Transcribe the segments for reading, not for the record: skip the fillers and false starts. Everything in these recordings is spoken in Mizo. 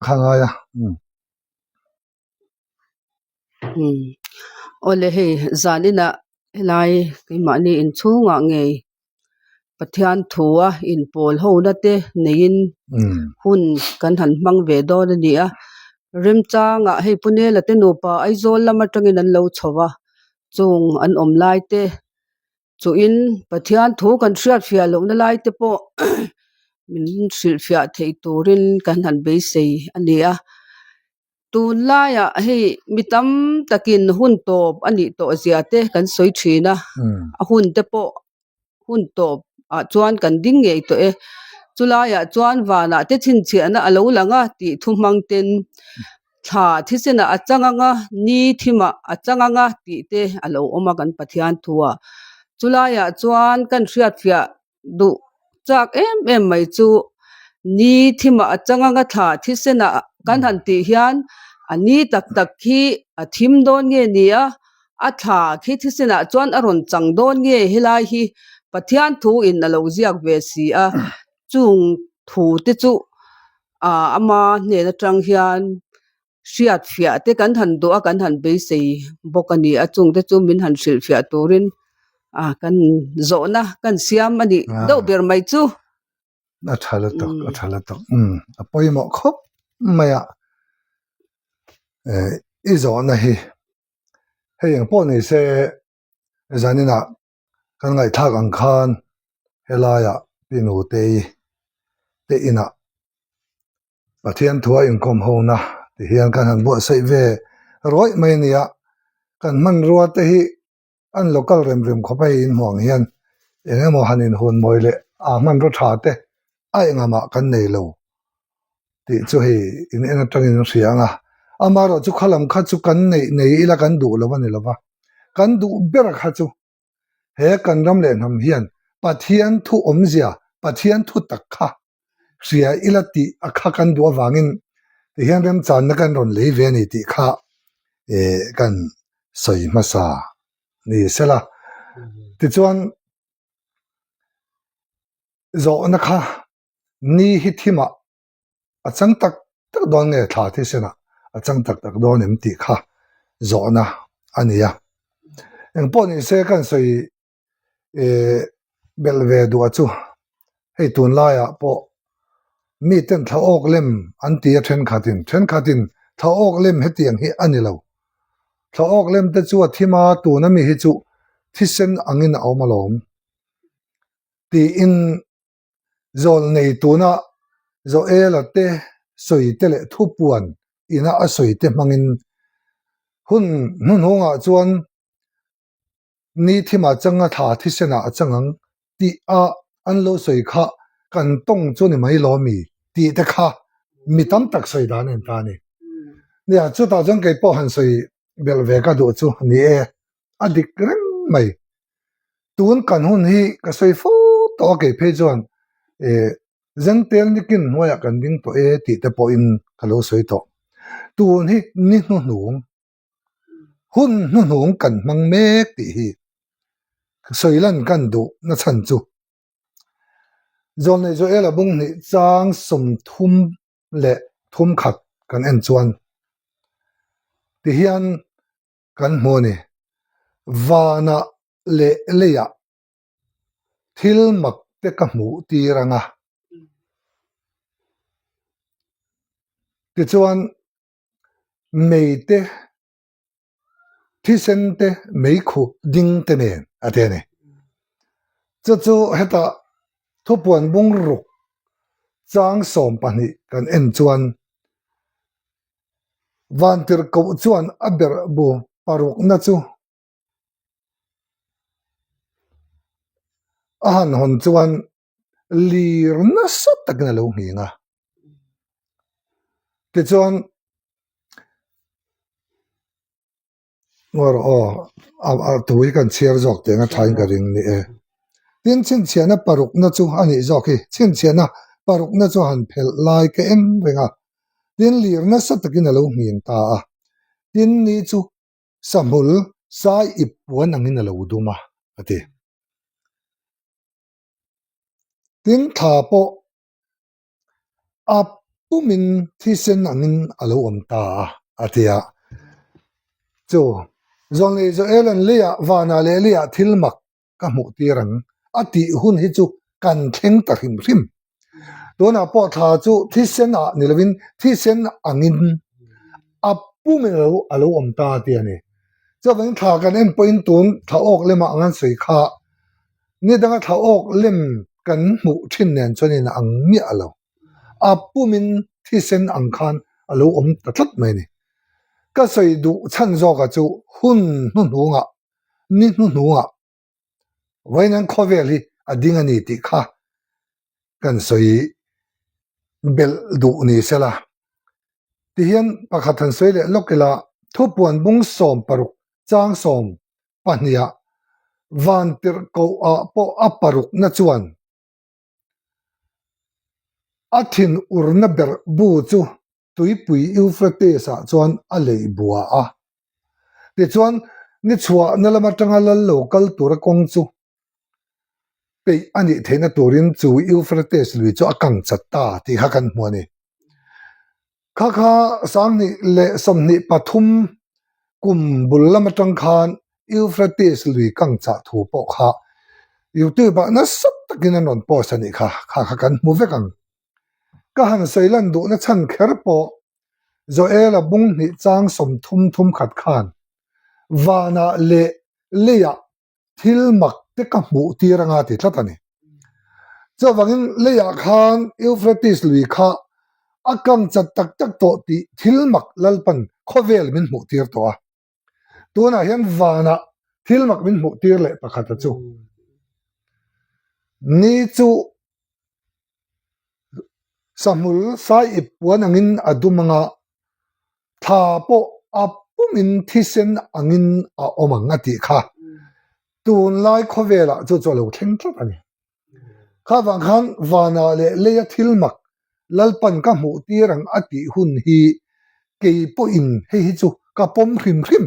Kha ngai a. Umm. Umm. Awle hei zaninah helai keimahni inchhungah ngei Pathian thua inpawl hona te neiin hun kan han hmang ve dawn a ni a. Remchangah hei Punela te nupa Aizawl lam atangin an lo chho a, chung an awm lai te Chuin Pathian thu kan hriatfiah lohna lai te pawh min hrilhfiah theih turin kan han beisei a ni a. Tunlaiah hei mi tam takin hun tawp a nih tawh zia te kan sawi thin a, a hun te pawh hun tawp ah chuan kan ding ngei tawh e. Chulaiah chuan vanah te chhinchhiahna a lo lang a tih thu hmang ten Thla thisenah a chang anga, ni thimah a chang anga tih te a lo awm a kan Pathian thuah. Chulaiah chuan kan hriatfiah duh chak em em mai chu ni thimah a chang anga thla thisenah kan han tih hian a ni tak tak khi a thim dawn nge ni a, a thla khi thisenah chuan a rawn chang dawn nge helai hi Pathian thuin a lo ziak ve si a. Chung thu te chu ah ama hnen atang hian hriat fiah te kan han duh a kan han beisei bawk a ni a chung te chu min han hrilh fiah turin ah kan zawhna kan siam a nih deuh ber mai chu. A tha lutuk a tha lutuk umm a pawimawh khawp mai a eh i zawhna hi hei eng pawh ni se zaninah Kan ngaihthlak ang khan helaiah Pi Nutei te inah Pathian thua inkawm hona ti hian kan han buatsaih ve rawih mai a ni a, kan hmanrua te hi an local rem rem khawp a hei inhmuh ang hian eng emaw han inhun mawi leh a hmanraw tha te a engah mah kan nei lo tih chu hei in en atangin an hria ang a, amaherawh chu khalam kha chu kan neih nei ila kan duh lo a ni lo va, kan duh ber kha chu he kan ram leh hnam hian Pathian thu awmzia, Pathian thu tak kha hria ila tih a kha kan duh avangin tihian remchanna kan rawn lei ve a ni tih kha eh kan sawi hmasa ni sela. Tichuan zawhna kha Ni hi thimah a chang tak tak dawn nge thla thisenah a chang tak tak dawn em tih kha zawhna a ni a. Engpawh ni se kan sawi eh belh ve duh a chu hei tunlaiah pawh miten thla awk lem an ti a thenkhatin thenkhatin thla awk lem hetiang hi a ni lo. Thla awk lem te chu a thim a tuna mi hi chu thisen angin a awm alawm tiin Zawl nei tuna Joela te sawi te leh thupuan ina a sawi te hmangin hun hnuhnungah chuan ni thimah changa thla thisenah a chang ang tih a an lo sawi kha kan tawng chu ni mai lo mi tih te kha mi tam tak sawi dan a ni ta a ni. Nia chutah chuan kei pawh han sawi belh ve ka duh chu ni e, a dik reng mai. Tun kan hun hi ka sawi fo tawh a kei phei chuan eh Zengtel nikin hnuaiah kan ding tawh e tih te pawhin ka lo sawi tawh. Tun hi ni hnuhnung, hun hnuhnung kan hmang mek tih hi sawi lan kan duh na chhan chu. Zawlnei Joel-a bung hnih chang 30 leh thum khat kan en chuan tihian kan hmu a ni. Vanah leh leiah thil mak te ka hmuh tir ang a. Tichuan mei te thisen te meikhu ding te nen a ti a ni. Chu chu hetah thupuan bung ruk chang 12 kan en chuan Vantirhkoh chuan a berh bu parukna chu a han hawn chuan lir nasa takin a lo nghing a. Tichuan Ngaw rawh aw, a thu hi kan chhiar zawk teh anga thain ka ring ni e. Tin, chhinchhiahna parukna chu a nih zawk hi. Chhinchhiahna parukna chu han phelh lai ka en reng a. Tin, lir nasa takin a lo nghing ta a. Tin, ni chu sahmul sai ip puan angin a lo dum a, a ti. Tin, thla pawh a. pumin thisen angin a lo awm ta a, a ti a. Chu Zawnlei Joel-a'n leiah vanah leh leiah thil mak ka hmuh tir ang a tih hun hi chu kan thleng ta hrim hrim. Tunah pawh thla chu thisen ah ni lovin thisen angin a pumin a lo awm ta a ti a ni. Chuvangin thla kan en pawhin tun thla awk lemah ang an sawi kha ni danga thla awk lem kan hmuh thin nen chuan in ang miah lo. A pumin thisen ang khan a lo awm ta tlat mai a ni. Ka sawi duh chhan zawka chu hun hnuhnungah ni hnuhnungah vawiin khawvel hi a ding a ni tih kha kan sawi belh duh ni sela. Tihian pakhat han sawi leh lawk ila thupuan bung 16 chang 12 ah vantirh koh ah pawh a parukna chuan a thinurna ber bu chu tuipui Euphrates-ah chuan a leih bua a. Tichuan, ni chhuahna lam atanga lal lo kal tura kawng chu peih a nih theihna turin chu Euphrates lui chu a kang chat ta tih kha kan hmu a ni. Kha kha 2023 kum bul lam atang khan Euphrates lui kang chah thu pawh kha YouTube-ah nasa takin an rawn post a nih kha, kha kha kan hmu vek ang. Ka han sawi lan duhna chhan kher pawh Joel-a bung hnih chang 30 thum khat khan vanah leh leiah thil mak te ka hmuh tir anga ti tlat a ni. Chuvangin leiah khan Euphrates lui kha a kang chat tak tak tawh tih thil mak Lalpan khawvel min hmuh tir tawh a. Tunah hian vanah thil mak min hmuh tir leh pakhat a chu. Ni chu sahmul sai ip puan angin a dum anga thla pawh a pumin thisen angin a awm ang a tih kha. Tunlai khawvelah chu chu a lo thleng tlat a ni. Kha vang khan vanah leh leia thil mak Lalpan ka hmuh tir ang a tih hun hi kei pawhin hei hi chu ka pawm hrim hrim.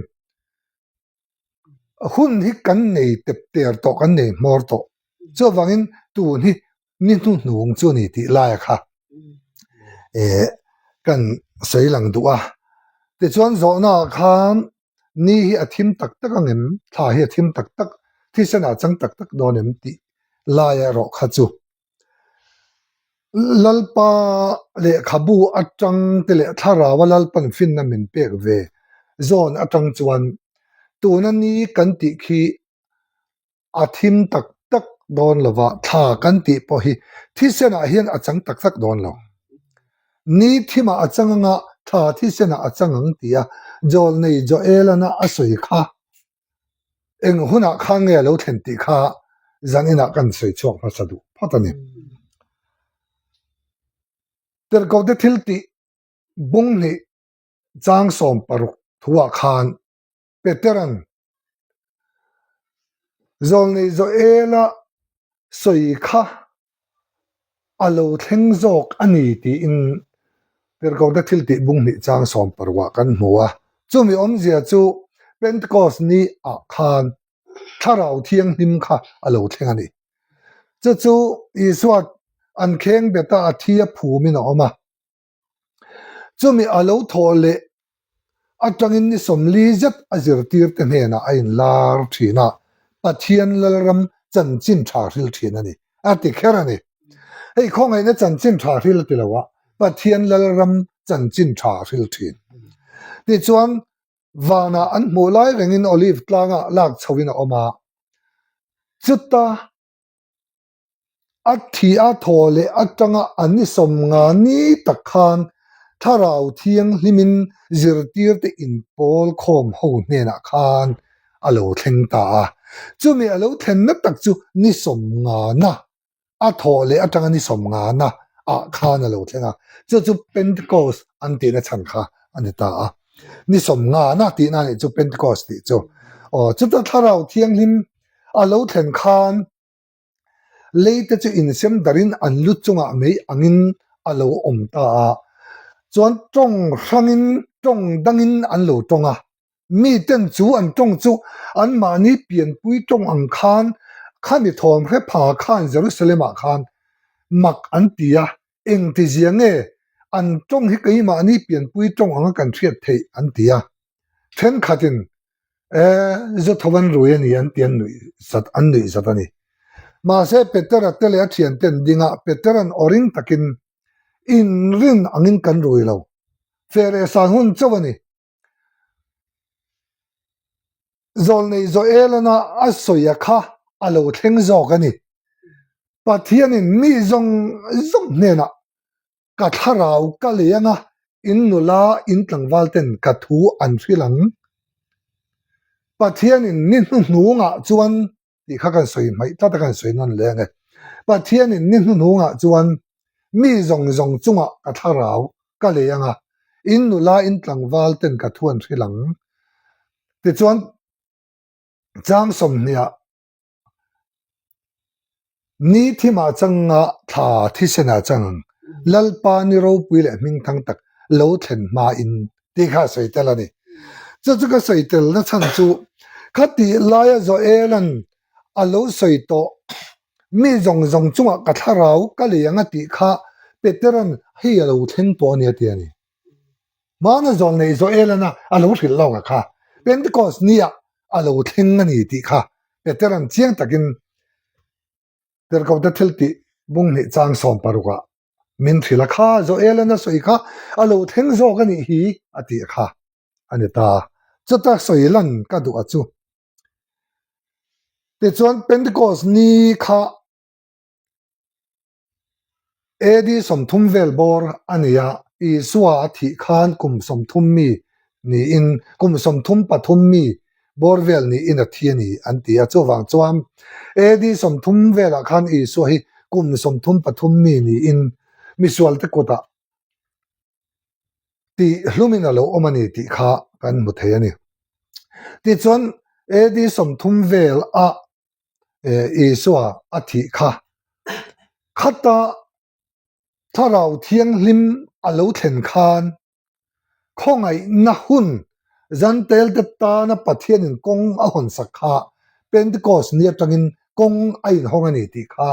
Hun hi kan nei tep ter tawh, kan nei hmawr tawh. Chuvangin tun hi ni hnuhnung chu a ni tih laia kha eh kan sawi lang duh a. Tichuan zawhnaah khan Ni hi a thim tak tak ang em? Thla hi a thim tak tak, thisen ah chang tak tak dawn em? tih lai erawh kha chu Lalpa lehkhabu atang te leh Thlaraua Lalpan finna min pek ve zawn atang chuan tuna ni kan tih khi A thim tak tak dawn lo va, thla kan tih pawh hi thisenah hian a chang tak tak dawn lo. Ni thimah a chang anga thla thisenah a chang ang tia Jawlnei Joelana a sawi kha eng hunah khan nge a lo thlen tih kha zaninah kan sawi chhuak hmasa duh phawt a ni. Tirhkohte thil tih bung hnih chang 60 thuah khan Petera'n Zawlnei Joela sawi kha a lo thleng zawk a ni tiin Tirhkohte thiltih bung hnih chang 60 ah kan hmu a. Chumi awmzia chu Pentecost ni ah khan Thlarau Thianghlim kha a lo thleng a ni. Chu chu Isua an kheng bet a, a thi a phumin a awm a. Chumi a lo thawh leh atangin ni 40 zet a zirtirte hnenah a inlar thin a, Pathian Lalram chanchin tha hril thin a ni, a ti kher a ni. Hei khawngaihna chanchin tha hril a ti lo a, Pathian Lalram chanchin tha hril thin. Tichuan, vanah an hmuh lai rengin Olive tlangah lak chhoin a awm a, chuta A thi a thaw leh atanga an ni 50 ni tak khan Thlarau Thianghlimin zirtirte inpawl khawm ho hnenah khan a lo thleng ta a. Chumi a lo thlenna tak chu ni 50 na, a thaw leh atanga ni 50 na ah khan a lo thleng a. Chu chu Pentecost an tihna chhan kha a ni ta a. Ni 50 na tihna a nih chu Pentecost tih chu. Aw, chuta Thlarau Thianghlim a lo thlen khan Lei te chu insem darin an lu chungah mei angin a lo awm ta a, chuan tawng hrangin tawng dangin an lo tawng a. Miten chu an tawng chu anmahni pianpui tawng ang khan khami thawm hre pha khan Jerusalem-ah khan mak an ti a, engtizia nge? An tawng hi keimahni pianpui tawng anga kan hriat theih an ti a. Thenkhatin e zu tho an rui a ni an ti an nuih zat an nuih zat a ni. Mahse Petera te leh a thiante an ding a, Petera'n aw ring takin inrin angin kan rui lo. Feh leh san hun chauh a ni. Zawlnei Joelana a sawi a kha a lo thleng zawk a ni. Pathianin mi zawng zawng hnenah ka thlarau ka lei anga in nula in tlangval ten ka thu an hrilh ang. Pathianin ni hnuhnungah chuan tih kha kan sawi hmaih tlat a kan sawi nawn leh ang e. Pathianin ni hnuhnungah chuan mi zawng zawng chungah ka thlarau ka lei anga in nula in tlangval ten ka thu an hrilh ang. Tichuan chang sawmhniah Ni thimah changa thla thisenah chang ang, Lalpa ni ropui leh hmingthang tak lo thlen hmain tih kha a sawi tel a ni. Chu chu ka sawi tel na chhan chu khatih laia Joela'n a lo sawi tawh mi zawng zawng chungah ka thlarau ka lei ang a tih kha Petera'n hei a lo thleng tawh a ni a ti a ni. Hmana zawl nei Joelana a lo hrilh lawk a kha Pentecost nia a lo thleng a ni tih kha Petera'n chiang takin Tirhkohte thiltih bunghnih chang 16 ah min hrilh a kha, Joelana sawi kha a lo thleng zawk a nih hi a tih kha a ni ta. Chuta sawi lan ka duh a chu. Tichuan Pentecost ni kha AD 30 vel bawr a ni a, Isua a thih khan kum 30 mi niin kum 33 mi bawr vel niin a thi a ni an ti a. Chuvang chuan AD 30 velah khan Isua hi kum 33 mi niin misualte kutah tih hlumin a lo awm a ni tih kha kan hmu thei a ni. Tichuan AD 30 vel a Isua a thih kha khata Thlarau Thianghlim a lo thlen khan khawngaihna hun Zantelte tana Pathianin kawng a hawnsak kha Pentecost ni atangin kawng a inhawng a ni tih kha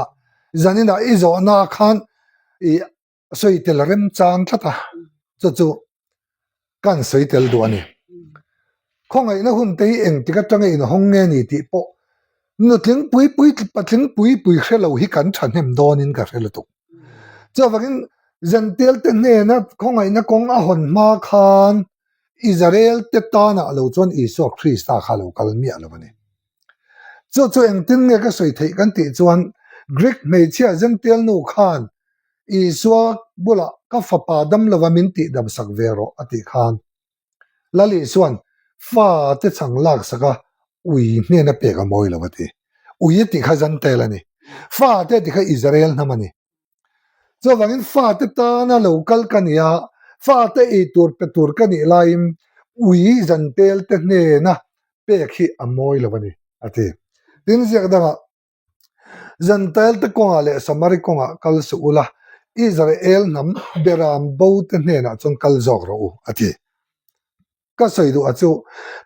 zaninah i zawhna khan i sawi tel remchang tlat a, chu chu kan sawi tel duh a ni. Khawngaihna hun te hi engtik atanga inhawng nge ni tih pawh nutling pui pui patling pui pui hre lo hi kan thahnem dawnin ka hre lutuk. Chuvangin Zential te hnena khawngaihna kawng a hawn hma khan Israel te tanah lo chuan Isua Krista kha a lo kal miah lo a ni. Chu chu engtin nge ka sawi theih kan tih chuan Greek hmeichhia Zential nu khan Isua bulah ka fapa dam lova min tihdam sak ve rawh a tih khan Lal Isua'n fa te chhang lak sak a ui hnena pek a mawi lo a ti. Ui a tih kha Zentail a ni. Fa te a tih kha Israel hnam a ni. Chuvangin fa te tana lo kal ka ni a, fa te ei tur pe tur ka nih laiin ui Zentail te hnena pek hi a mawi lo a ni a ti. Tin ziak dangah Zentail te kawngah leh Samari kawngah kal suh ula, Israel hnam beram bo te hnenah chuan kal zawk rawh u, a ti. Ka sawi duh a chu,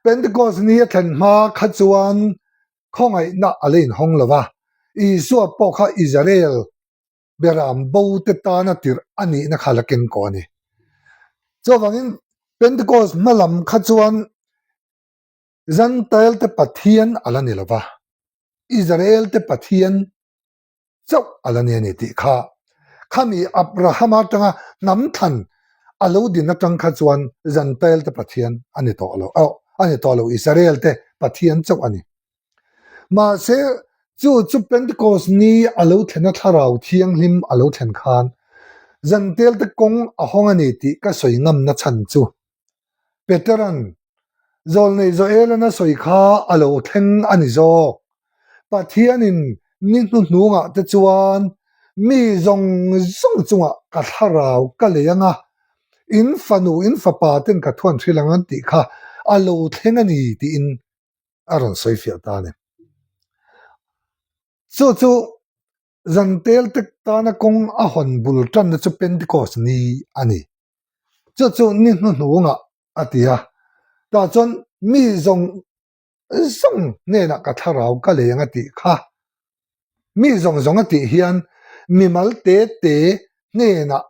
Pentecost ni a thlen hma kha chuan khawngaihna a la inhawng lo va, Isua pawh kha Israel beram bo te tana tirh a nihna kha la keng kawh a ni. Chuvangin Pentecost hma lam kha chuan Zentail te Pathian a la ni lo va, Israel te Pathian chauh a la ni a ni tih kha khami Abrahama atanga hnam thlan a lo din atang kha chuan Zentail te Pathian a ni tawh lo, oh, a ni tawh lo, Israel te Pathian chauh a ni. Mahse, chu chu Pentecost ni a lo thlen a Thlarau Thianghlim a lo thlen khan Zentail te kawng a hawng a ni tih ka sawi ngamna chhan chu Petera'n Zawlnei Joelana sawi kha a lo thleng a ni zawk. Pathianin ni hnuhnungah te chuan mi zawng zawng chungah ka thlarau ka lei ang a, in fanu in fapa ten ka thuan hrilh ang an tih kha a lo thleng a ni tiin a rawn sawi fiah ta a ni. Chu chu Zantel te tana kawng a hawn bul tanna chu Pentecost ni a ni. Chu chu ni hnuhnungah a ti a, tah chuan mi zawng zawng hnenah ka thlarau ka leng a tih kha. Mi zawng zawng a tih hian mimal te te hnenah.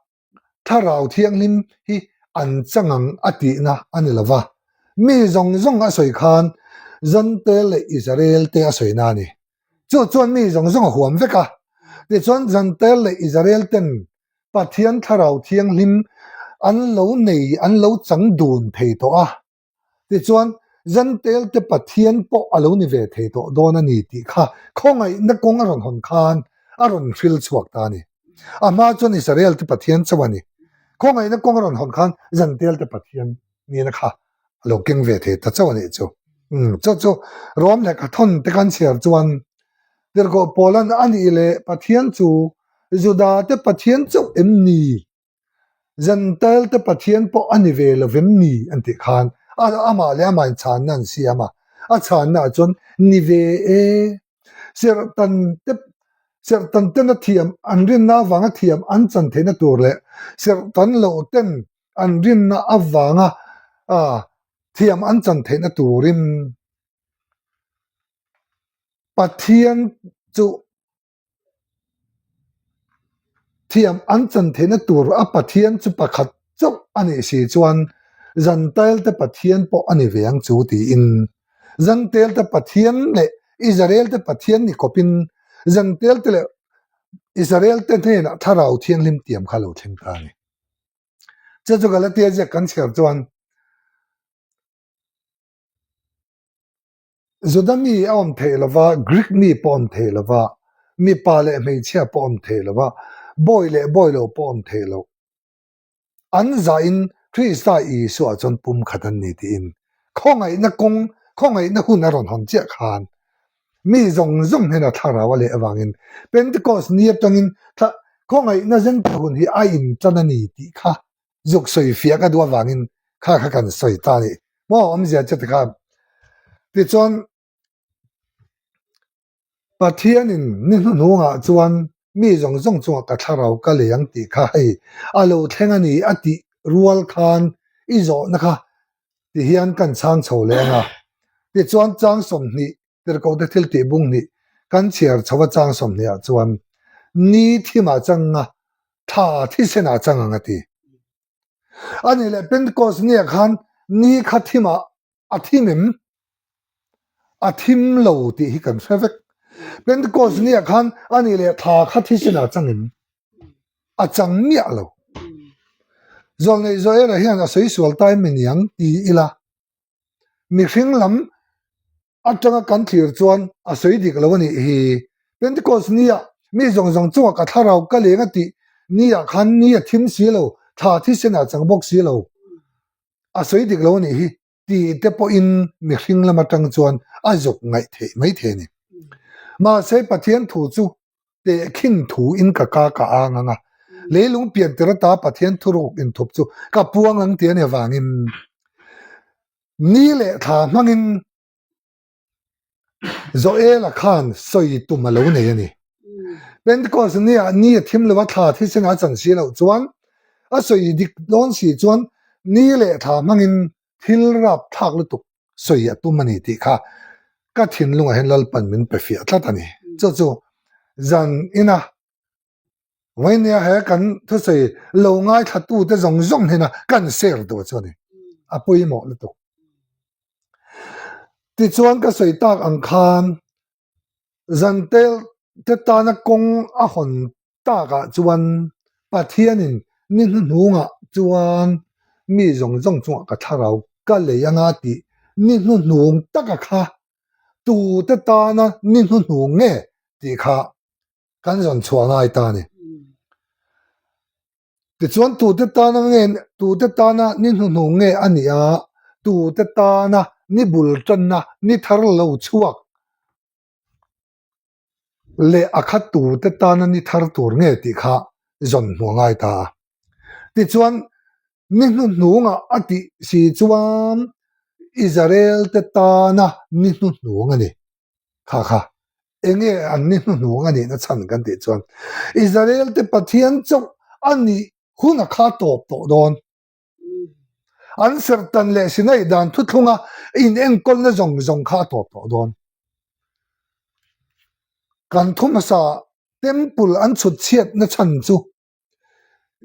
Thlarau Thianghlim hi an chang ang a tihna a ni lo va, mi zawng zawng a sawi khan Zantel leh Israel te a sawina a ni. Chu chuan mi zawng zawng a huam vek a, tichuan Zantel leh Israel ten Pathian Thlarau Thianghlim an lo nei, an lo chang dun thei tawh a. Tichuan, Zentelte Pathian pawh a lo ni ve thei tawh dawn a ni tih kha khawngaihna kawng a rawn hawn khan a rawn hril chhuak ta a ni. A hma chuan Israelte Pathian chauh a ni. Khawngaihna kawng a rawn hawn khan Zentelte Pathian nihna kha a lo keng ve thei ta chauh a nih chu. Chu chu Rom lehkha thawn te kan chhiar chuan Tirhkoh Paulan a nih leh Pathian chu Judate Pathian chauh em ni? Zentail te Pathian pawh a ni ve lo vem ni an tih khan amah leh amah in chhanna an siam a, a chhanna ah chuan ni ve e. Serhtan te serhtan ten a thiam an rinna avanga thiam an chan theihna tur leh serhtan loh ten an rinna avanga thiam an chan theihna turin Pathian chu Thiam an chan theihna tur a Pathian chu pakhat chauh a nih si chuan Zantailte Pathian pawh a ni ve ang chu tiin Zantelte Pathian leh Israelte Pathian ni kawpin Zantelte leh Israelte hnenah Thlarau Thianghlim tiam kha a lo thleng ta a ni. Chu chu Galatia ziak kan chhiar chuan Juda mi a awm theih lo va, Greek mi pawh awm theih lo va, mipa leh hmeichhia pawh awm theih lo va, bawi leh bawi lo pawh awm theih lo. An zahin Krista Isua chuan pumkhat an ni tiin khawngaihna kawng, khawngaihna hun a rawn hawn chiah khan mi zawng zawng hnena thlarau a leh avangin Pentecost ni atangin khawngaihna zengte hun hi a intan a ni tih kha zuk sawi fiah ka duh avangin kha kha kan sawi ta a ni. Maw awmzia chu ti khan. Tichuan Pathianin ni hnuhnungah chuan mi zawng zawng chungah ka thlarau ka lei ang tih kha hei a lo thleng a ni a tih rual khan i zawhna kha ti hian kan chhang chho leh ang a. Tichuan chang 20 tirhkohte thil tih bung hnih kan chhiar chho a chang 20 ah chuan ni thimah changa thla thisenah chang ang a ti. A nih leh Pentecost nia khan ni kha thimah a thim em? A thim lo tih hi kan hre vek. Pentecost nia khan a nih leh thla kha thisenah chang em? A chang miah lo. Zawlneih Joel-a hian a sawi sual ta em aniang ti ila mihring lam atanga kan thlir chuan a sawi dik lo a nih hi. Pentecost nia mi zawng zawng chungah ka thlarau ka leng a tih nia khan ni a thim si lo, thla thisen ah chang bawk si lo. A sawi dik lo a nih hi tih te pawhin mihring lam atang chuan a zuk ngaih theih mai thei a ni. Mahse Pathian thu chu tehkhin thu in ka ka ka ang ang a, leilung pian tir ata Pathian thuruk inthup chu ka puang ang tih a ni avangin Ni leh thla hmangin Joela khan sawi tum a lo nei a ni. Pentecost nia ni a thim lova thla thisen a chan si loh chuan a sawi dik dawn si chuan ni leh thla hmangin thil rap thlak lutuk sawi a tum a ni tih kha ka thinlungah hian Lalpan min pe fiah tlat a ni. Chu chu zan ina Vainia he kan thusawi lo ngaithlatute zawng zawng hnena kan share duh chu a ni. A pawimawh lutuk. Tichuan ka sawi tak ang khan Zantel te tana kawng a hawn takah chuan Pathianin ni hnuhnungah chuan mi zawng zawng chungah ka thlarau ka lei anga tih ni hnuhnung taka kha tute tana ni hnuhnung nge tih kha kan zawn chhuah ngai ta a ni. Tichuan tute tana nge tute tana ni hnuhnung nge a nih a, tute tana ni bul tanna ni thar lo chhuak leh a khat tute tana ni thar tur nge tih kha zawn hmuh ngai ta a. Tichuan ni hnuhnungah a tih si chuan Israel te tana ni hnuhnung a ni. Kha kha, enge an ni hnuhnung a nihna chhan kan tih chuan Israel te Pathian chauh a nih hun a kha tawp tawh dawn. An serhtan leh Sinai dan thuthlunga in enkawlna zawng zawng kha a tawp tawh dawn. Kan thu hmasa temple an chhut chhiatna chhan chu.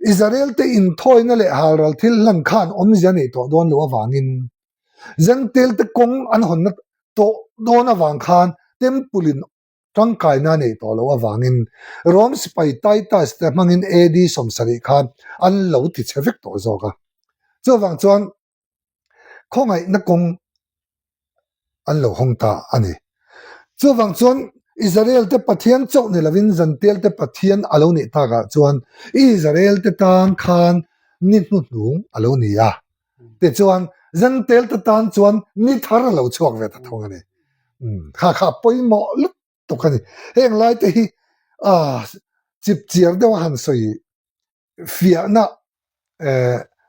Israel te inthawina leh halral thil hlan khan awmzia neih tawh dawn loh avangin Zengtel te kawng an hawnna tawh dawn avang khan Temple in tangkaina a neih tawh loh avangin Rome sipai Titus te hmangin AD 70 khan an lo ti chhe vek tawh zawk a. Chuvang chuan khawngaihna kawng an lo hawng ta a ni. Chuvang chuan Israel te Pathian chauh ni lovin Zantial te Pathian a lo nih takah chuan Israel te tan khan ni hnuhnung a lo ni a. Tichuan Zantial te tan chuan ni thar a lo chhuak ve ta thung a ni. Kha kha pawimawh lutuk a ni. Heng lai te hi chipchiar deuh a han sawi fiahna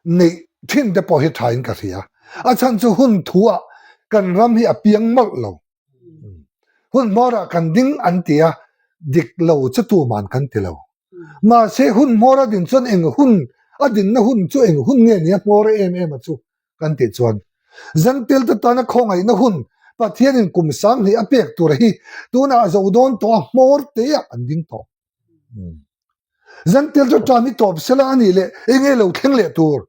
neih thin te pawh hi tha in ka hria. A chhan chu hun thu ah kan ram hi a piang mawlh lo. Hun hmawr ah kan ding an ti a, dik lo chu tuman kan ti lo. Mahse hun hmawr a din chuan eng hun a dinna hun chu eng hun nge nia hmawr em em a chu kan tih chuan Zantel te tana khawngaihna hun Pathianin kum 2000 a pek tur hi tunah a zo dawn tawh a hmawr te ah an ding tawh. Zan tel chu tan i tawp sela a nih leh enge lo thleng leh tur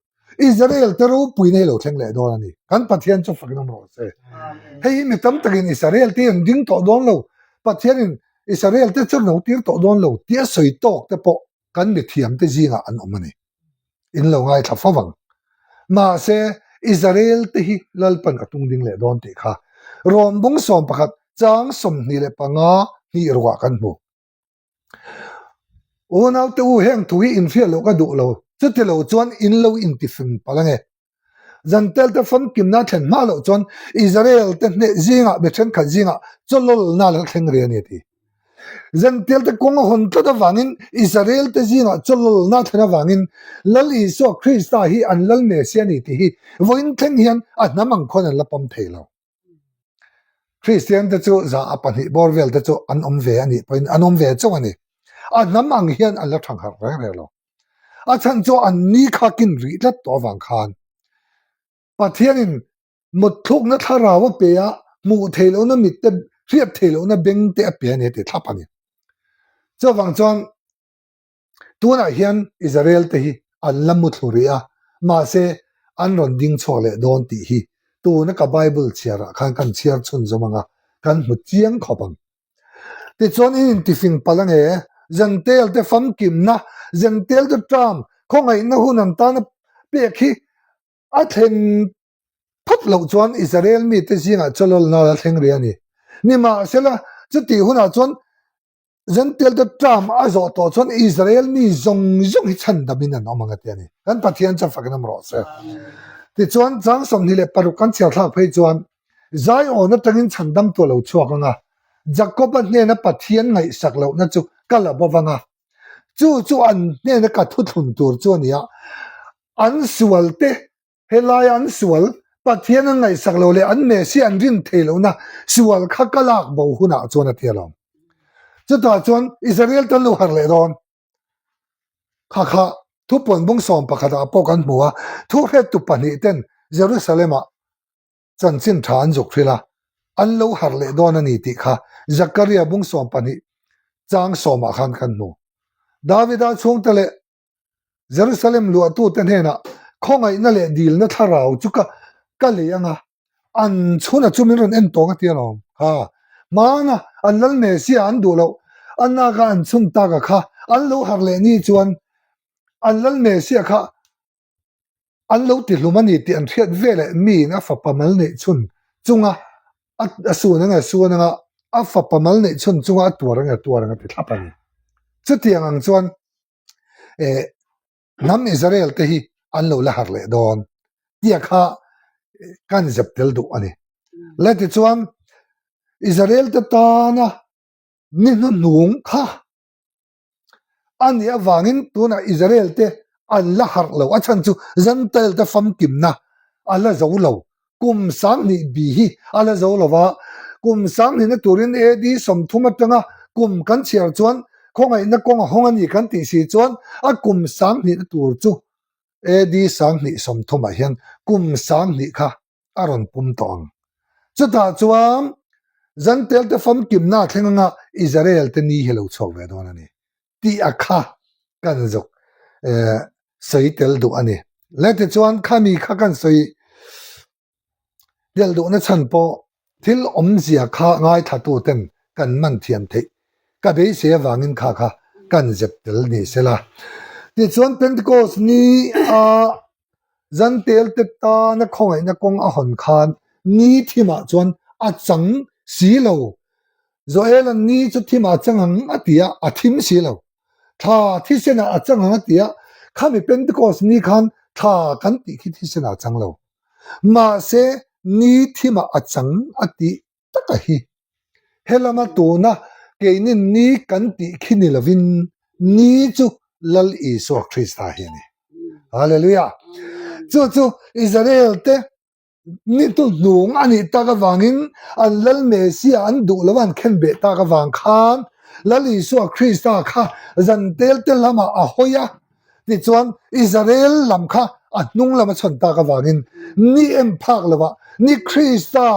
Israel te ropuina hi lo thleng leh dawn a ni. Kan Pathian chu fakin awm rawh se. Hei hi mi tam takin Israel te an ding tawh dawn lo, Pathianin Israel te chu lo tir tawh dawn lo tia sawi tawk te pawh kan mithiam te zingah an awm a ni. In lo ngaithla fo vang. Mahse, Israel te hi Lalpan a tung ding leh dawn tih kha Rom bung 11 chang 25 hnih ruah kan hmu. Unaute u heng thu hi inhriat loh ka duh lo, chuti lo chuan in lo intifing palh ange. Zantel te famkimna a thlen hma loh chuan Israel te hneh zingah mi thenkhat zingah chawlawlna la thleng rih a ni a ti. Zantel te kawng a hawn tlat avangin Israel te zingah chawlawlna a thlen avangin Lal Isua Krista hi an Lal Messiah a ni tih hi vawiin thleng hian a hnam ang khuan an la pawm thei lo. Kristian te chu za a pahnih bawr vel te chu an awm ve a nih pawhin an awm ve chauh a ni. A hnam ang hian an la thangharh reng reng lo. A chhan chu an ni kha kin rih tlat tawh avang khan Pathianin mutthlukna thlarau a pe a, hmuh theih lohna mit te, hriat theih lohna beng te a pe a ni a ti thlap a ni. Chuvang chuan Tunah hian Israel te hi an la muthlu rih a, mahse an rawn ding chhuak leh dawn tih hi tuna ka Bible chhiarah khan kan chhiar chhunzawm ang a, kan hmu chiang khawp ang. Tichuan in intifing palh ange, Zentail te famkimna, Zentail te term, khawngaihna hun an tana pek hi a thlen phawt loh chuan Israel mite zingah chawlawlna la thleng rih a ni. Nimahsela, chutih hunah chuan Zentail te term a zawh tawh chuan Israel mi zawng zawng hi chhandamin an awm ang a ti a ni. Kan Pathian chuan fakin awm rawh se. Tichuan chang 26 kan chhiar thlak phei chuan Zion atangin chhandamtu a lo chhuak ang a, Jakob-a hnena Pathian ngaihsak lohna chu ka la bo vang a, chu chu an hnena ka thuthlun tur chu a ni a, an sual te Helaia an sual, Pathian an ngaihsak lo leh an Messiah an rin thei lohna sual kha ka lak bo hunah chuan a ti alawm. Chutah chuan Israel te an lo harh leh dawn. Kha kha thupuan bung 11 ah pawh kan hmu a, thuhrettu pahnih ten Jerusalem ah chanchin tha an zuk hrilh a, an lo harh leh dawn a ni tih kha Zakaria bung 12 chang 10 ah khan kan hmu. Davida chhungte leh Jerusalem luahtute hnenah khawngaihna leh dilna thlarau chu ka ka lei ang a, an chhuna chu min rawn en tawng a ti alawm. Ha, hmana an lal Messiah an duh loh, a naka an chhun taka kha an lo harh leh ni chuan an lal Messiah kha an lo ti hlum a ni tih an hriat veleh miin a fapa mal neih chhun chunga a sun anga suan anga a fapa mal neih chhun chunga a tuar anga tuar anga ti thlap a ni. Chutiang ang chuan eh hnam Israel te hi an lo la harh leh dawn tia kha kan zep tel duh a ni. Le tichuan Israel te tana ni hnuhnung kha a nih avangin tunah Israel te an la harh lo a chhan chu Gentile te famkimna a la zo lo kum 20 bi hi a la zo lo va kum 20 na turin AD 30 atanga kum kan chhiar chuan khawngaihna kawng a hawng a ni kan tih si chuan a kum 20 na tur chu AD 20 ah hian kum 20 kha a rawn pum tawh ang. Chutah chuan Zantel te famkimna a thleng anga Israel te ni hi lo chhuak ve dawn a ni tih a kha kan zuk eh. sawi tel duh a ni. Le tichuan khami kha kan sawi tel duhna chhan pawh thil awmzia kha ngaithlatu ten kan man thiam theih ka beisei avangin kha kha kan zep tel ni sela. Tichuan Pentecost ni a Zantel te tana khawngaihna kawng a hawn khan ni thimah chuan a chang si lo. Joel-a'n ni chu thimah a chang ang a ti a, a thim si lo. Thla thisenah a chang ang a ti a, khami Pentecost ni khan thla kan tih khi thisenah a chang lo. Mahse, ni thimah a chang a tih taka hi. He lama tuna keinin ni kan tih khi ni lovin ni chu Lal Isua Krista hi a ni. Hallelujah! Chu chu Israel te ni tu hnung a nih tak avangin an Lal Messiah an duh lo an khen beh tak avang khan Lal Isua Krista kha zan tel te lamah a hawi a, tichuan Israel lam kha a hnung lam a chhawn tak avangin ni em phak lovah ni Krista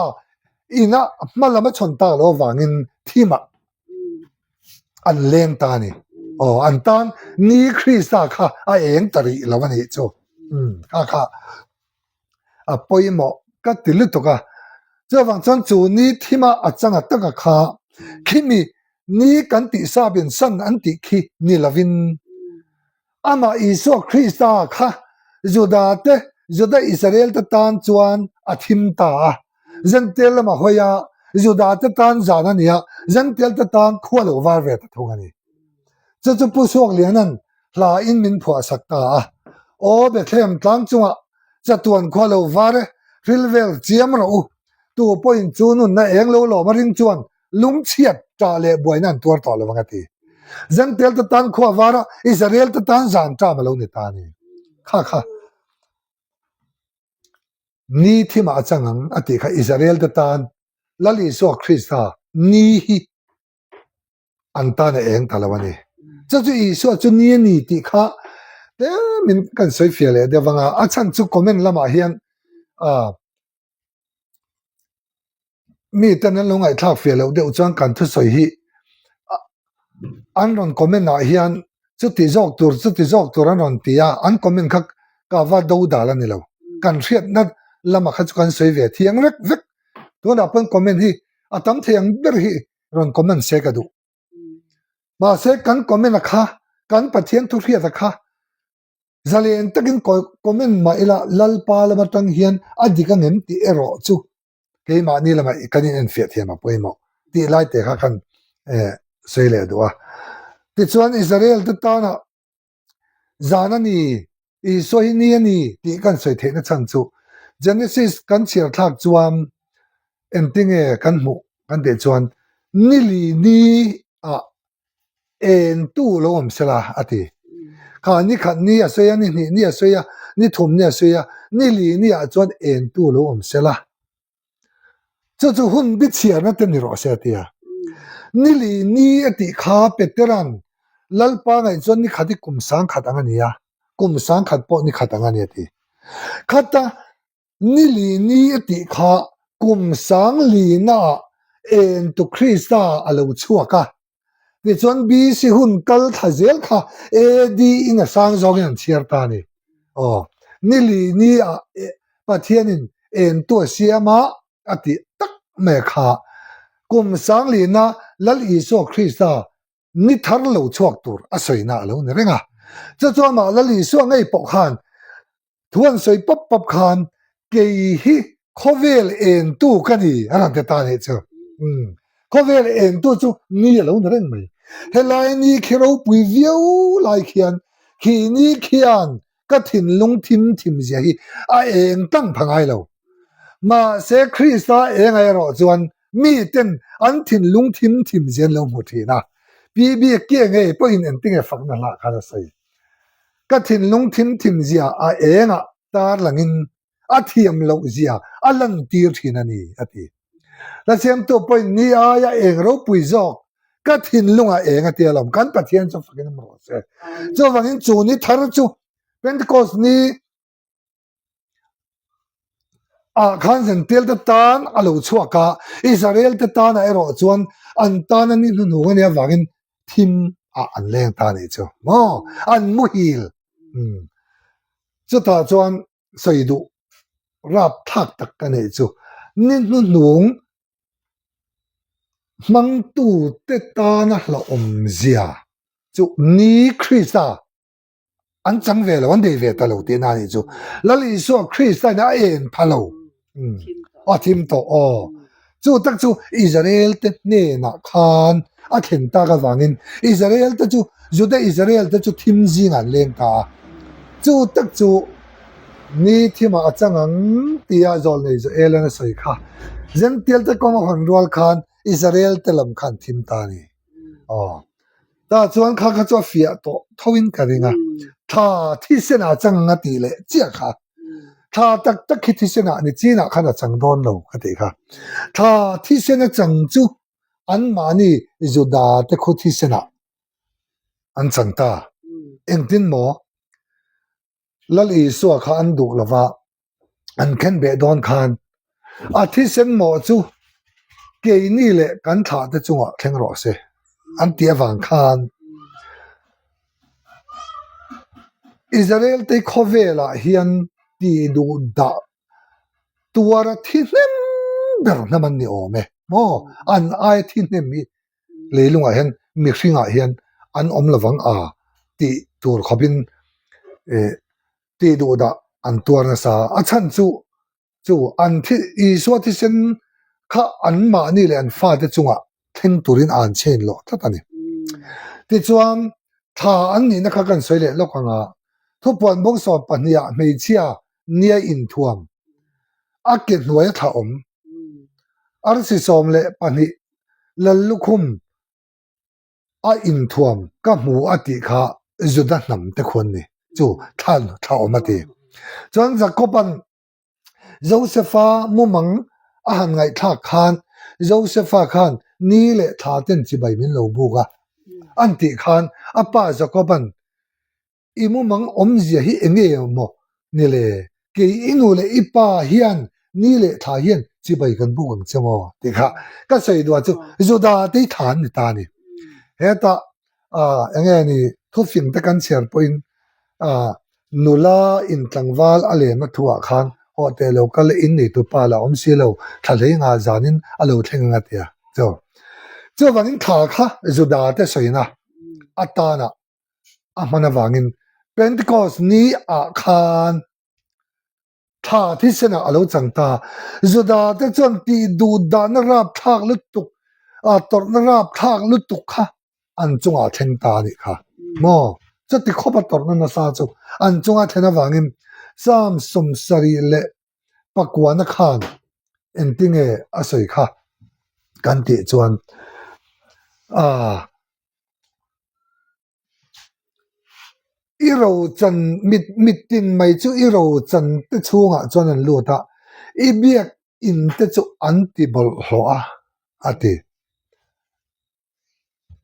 Ina hma lam a chhawn tak loh avangin thimah an leng ta a ni. Aw, an tan ni Krista kha a eng ta rih lo a nih chu. Umm, kha kha a pawimawh ka ti lutuk a. Chuvang chuan chu ni thima a changa taka kha khimi ni kan tih sapin san an tih khi ni lovin Amah Isua Krista kha Juda te, Juda Israel te tan chuan a thim ta a. Zentel lama hawi a, Juda te tan zan a ni a, Zentel te tan khua lo var ve ta thung a ni. Chu chu Pu Suakliana'n hla in min phuah sak ta a. Aw Bethlehem tlang chungah chatuan khua lo var e, hril vel chiam rawh u. Tu pawhin chu nunna eng lo lawm a ring chuan lungchhiat ṭah leh buaina an tuar tawh lo ang a ti. Zentel te tan khua var a, Israel te tan zan ṭam a lo ni ta a ni. Kha kha ni thimah a chang ang a tih kha Israel te tan Lal Isua Krista ni hi an tan a eng ta lo a ni. Chu chu Isua chu ni a ni tih kha tlemin kan sawi fiah leh deuh ang a, a chhan chu comment lamah hian ah Mi ten an lo ngaihthlak fiah loh deuh chuan kan thusawi hi an rawn comment ah hian chuti zawk tur chuti zawk tur an rawn ti a, an comment kha ka va do dal a ni lo. Kan hriatna lamah kha chu kan sawi ve thiang vek vek. Tunah pawn comment hi a tam thei ang ber hi rawn comment se ka duh. Mahse kan comment a kha kan Pathian thu hriat a kha Zalen takin comment mah ila Lalpa lam atang hian a dik ang em tih erawh chu keimahni lamah kan inenfiah thiam a pawimawh tih lai te kha kan sawi leh duh a. Tichuan Israel te tana zan a ni, Isua hi ni a ni tih kan sawi theihna chhan chu Genesis kan chhiar thlak chuan engtinge kan hmuh kan tih chuan nili ni ah Eng tu lo awm sela a ti. Kha ni khat ni a sawi a, ni hnih ni a sawi a, ni thum ni a sawi a, ni li ni ah chuan eng tu lo awm sela. Chu chu hun bi chhiarna te ni rawh se a ti a. Ni li ni a tih kha Petera'n Lalpa ngaih chuan ni khat hi kum sangkhat ang a ni a, kum sangkhat pawh ni khat ang a ni a ti. Khata Ni li ni a tih kha kum sang lina ah eng tu Krista a lo chhuak a, tichuan BC hun kal thla zel kha AD in a sang zawngin an chhiar ta a ni. Aw, ni li ni ah Pathianin eng tu a siam a a tih tak mai kha kum sang lina Lal Isua Krista ni thar lo chhuak tur a sawina a lo ni reng a. Chu chuan mah Lal Isua ngei pawh khan Thu an sawi pawp pawp khan kei hi khawvel engtu ka ni a rawn ti ta nih chu. Umm khawvel engtu chu ni a lo ni reng mai. Helai ni khi ropui viau lai khian khi ni khian ka thinlung thim thim zia hi a eng tlang pha ngai lo. Mahse Krista eng a erawh chuan miten an thinlung thim thim zia an lo hmu thin a. PB ke ngei pawhin engtinge fakna hlah khan a sawi. Ka thinlung thim thim zia a engah tar langin a thiam loh zia a lantir thin a ni, a ti. La siamtu pawhin ni aia eng ropui zawk ka thinlungah eng a ti alawm, kan Pathian chu fakin awm rawh se. Chuvangin chu ni thar chu Pentecost ni ah khan Zentel te tan a lo chhuak a, Israel te tanah erawh chuan an tana ni hnuhnung a nih avangin thim ah an leng ta a nih chu maw, an muhil. Chutah chuan sawi duh rapthlak tak ka neih chu ni hnuhnung hmangtute tana hlauhawmzia chu ni Krista an chang ve lo, an nei ve ta lo tihna a nih chu. Lal Isua Krista in a en pha lo. A thim tawh aw. Chu tak chu Israel te hnenah khan a thlen tak avangin Israel te chu Juda Israel te chu thim zingah an leng ta a. Chu tak chu ni thimah a chang ang tia zawlnei Joel-an a sawi kha. Zential te kawng a hawn rual khan Israel te lam khan thim ta a ni. Aw. Tah chuan kha kha chu a fiah tawh tho in ka ring a, thla thisen ah chang ang a tih leh chiah kha. Thla tak tak khi thisen ah ni chin ah khan a chang dawn lo ka tih kha. Thla thisen a chang chu anmahni Juda te khu thisen ah an chang ta. Engtin maw? Lal Isua kha an duh lova an khen beh dawn khan a thisen mawh chu keini leh kan thlah te chungah thleng rawh se an tih avang khan Israel te khawvelah hian tih duh dah tuara thi hnem ber hnam an ni awm e maw an aia thi hnem hi leilungah hian mihringah hian an awm lovang a tih tur khawpin eh tih duh dah an tuar nasa a chhan chu chu an thi Isua thisen kha an mahni leh an fate chungah thleng turin a an chhen loh tlat a ni. Tichuan thla an nihna kha kan sawi leh lawk ang a, thupuan bawksawm pahniha hmeichhia nia inthuam a ke hnuaia thla awm Arsi 12 Lallukhum a inthuam ka hmu a tih kha Juda hnam te khuan ni chu thlan thla awm a ti. Chuan Jakob-a'n Josefa mumang a han ngaihthlak khan Josefa khan ni leh thla ten chibai min lo buk a an tih khan a pa Jakob-a'n I mumang awmzia hi eng nge maw ni le? Kei i nu leh i pa hian ni leh thla hian chibai kan buk ang che maw? tih kha ka sawi duah chu Juda te i thla an ni ta a ni. Hetah eng nge ni thufing te kan chhiar pawhin nula in tlangval a lemna thuah khan haw teh lo kal in neitu pa la awm si lo, thla hlei nga zanin a lo thleng ang a tia. Chuvangin thla kha Juda te sawina atana a hman avangin Pentecost ni ah khan thla thisen ah a lo chang ta. Juda te chuan tih duh dahna rapthlak lutuk, tawrhna rapthlak lutuk kha an chungah a thleng ta a nih kha. Maw? Chuti khawpa tawrhna nasa chu an chunga thlen avangin Psalm 79 khan engtinge a sawi kha kan tih chuan aaa. I rochan mit mittin mai chu i rochan te chhungah chuan an lut a, i biak in te chu an ti bawlhhlawh a, a ti.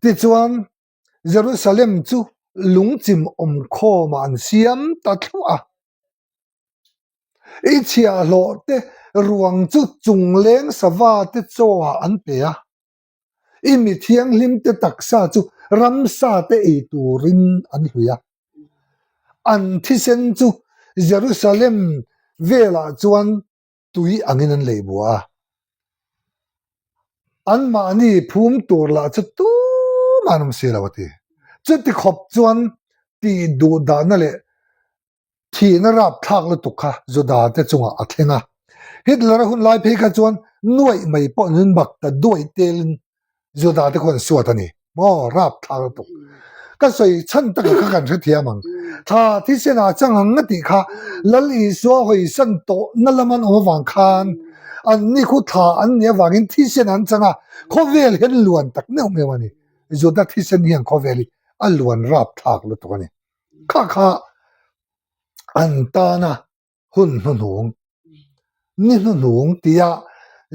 Tichuan, Jerusalem chu lungchim awmkhawmah an siam ta thluah a. I chhiahhlawh te ruang chu chungleng sava te chawah an pe a. I mi thianghlim te taksa chu ramsa te ei turin an hlui a. An thisen chu Jerusalem velah chuan tui angin an lei bua a. Anmahni phum tur lah chu tumah an awm si lo a ti. Chuti khawp chuan tih duhdahna leh Thihna rapthlak lutuk kha Juda te chungah a thleng a. Hitler-a hun lai phei kha chuan nuaih mai pawh nun bak ta duaih telin Juda te khuan suat a ni. Maw rapthlak lutuk. Ka sawi chhan taka kha kan hrethiam ang. Thla thisen ah chang ang a tih kha Lal Isua hawisan tawhna lam an awm avang khan anni khu thla an nih avangin thisen an chang a, khawvel hian luan tak meuh meuh a ni. Juda thisen hian khawvel hi a luan rapthlak lutuk a ni. Kha kha an tana hun hnuhnung, ni hnuhnung tia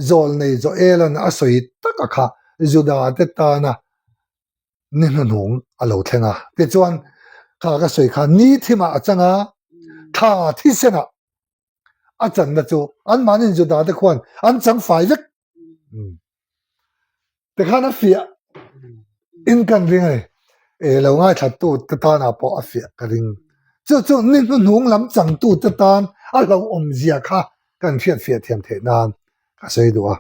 Zawlnei Joel-a'n a sawi taka kha Juda-te tana ni hnuhnung a lo thleng a. Tichuan, kha ka sawi kha ni thimah a chang a, thla thisenah a channa chu anmahniin Juda-te khuan an chang fai vek. Tikhan a fiah in kan ring a ni. E lo ngaithlattu te tanah pawh a fiah ka ring. Chu chu ni hnuhnung lam changtute tan a hlauhawm zia kha kan hriatfiah thiam theih nan ka sawi duh a.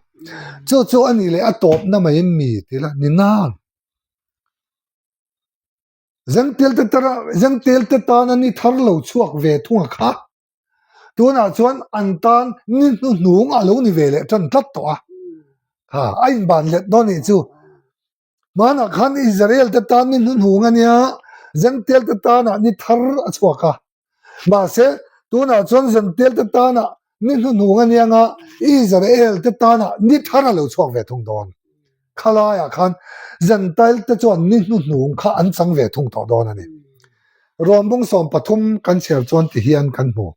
Chu chu a nih leh a tawpna maiin mi ti la ni nan. Zengtelte tana ni thar lo chhuak ve thung a kha. Tunah chuan an tan ni hnuhnung a lo ni ve leh tan tlat tawh a. Ha, a inban let dawn nih chu. Hmanah khan Israel te tan ni hnuhnung a nia, Zengtel te tanah ni thar a chhuak a. Mahse, tunah chuan Zengtel te tanah ni hnuhnung a nia nga, Israel te tanah ni thar a lo chhuak ve thung dawn. Khalaiah khan Zentail te chuan ni hnuhnung kha an chang ve thung tawh dawn a ni. Rawnbung 13 kan chhiar chuan ti hian kan hmu.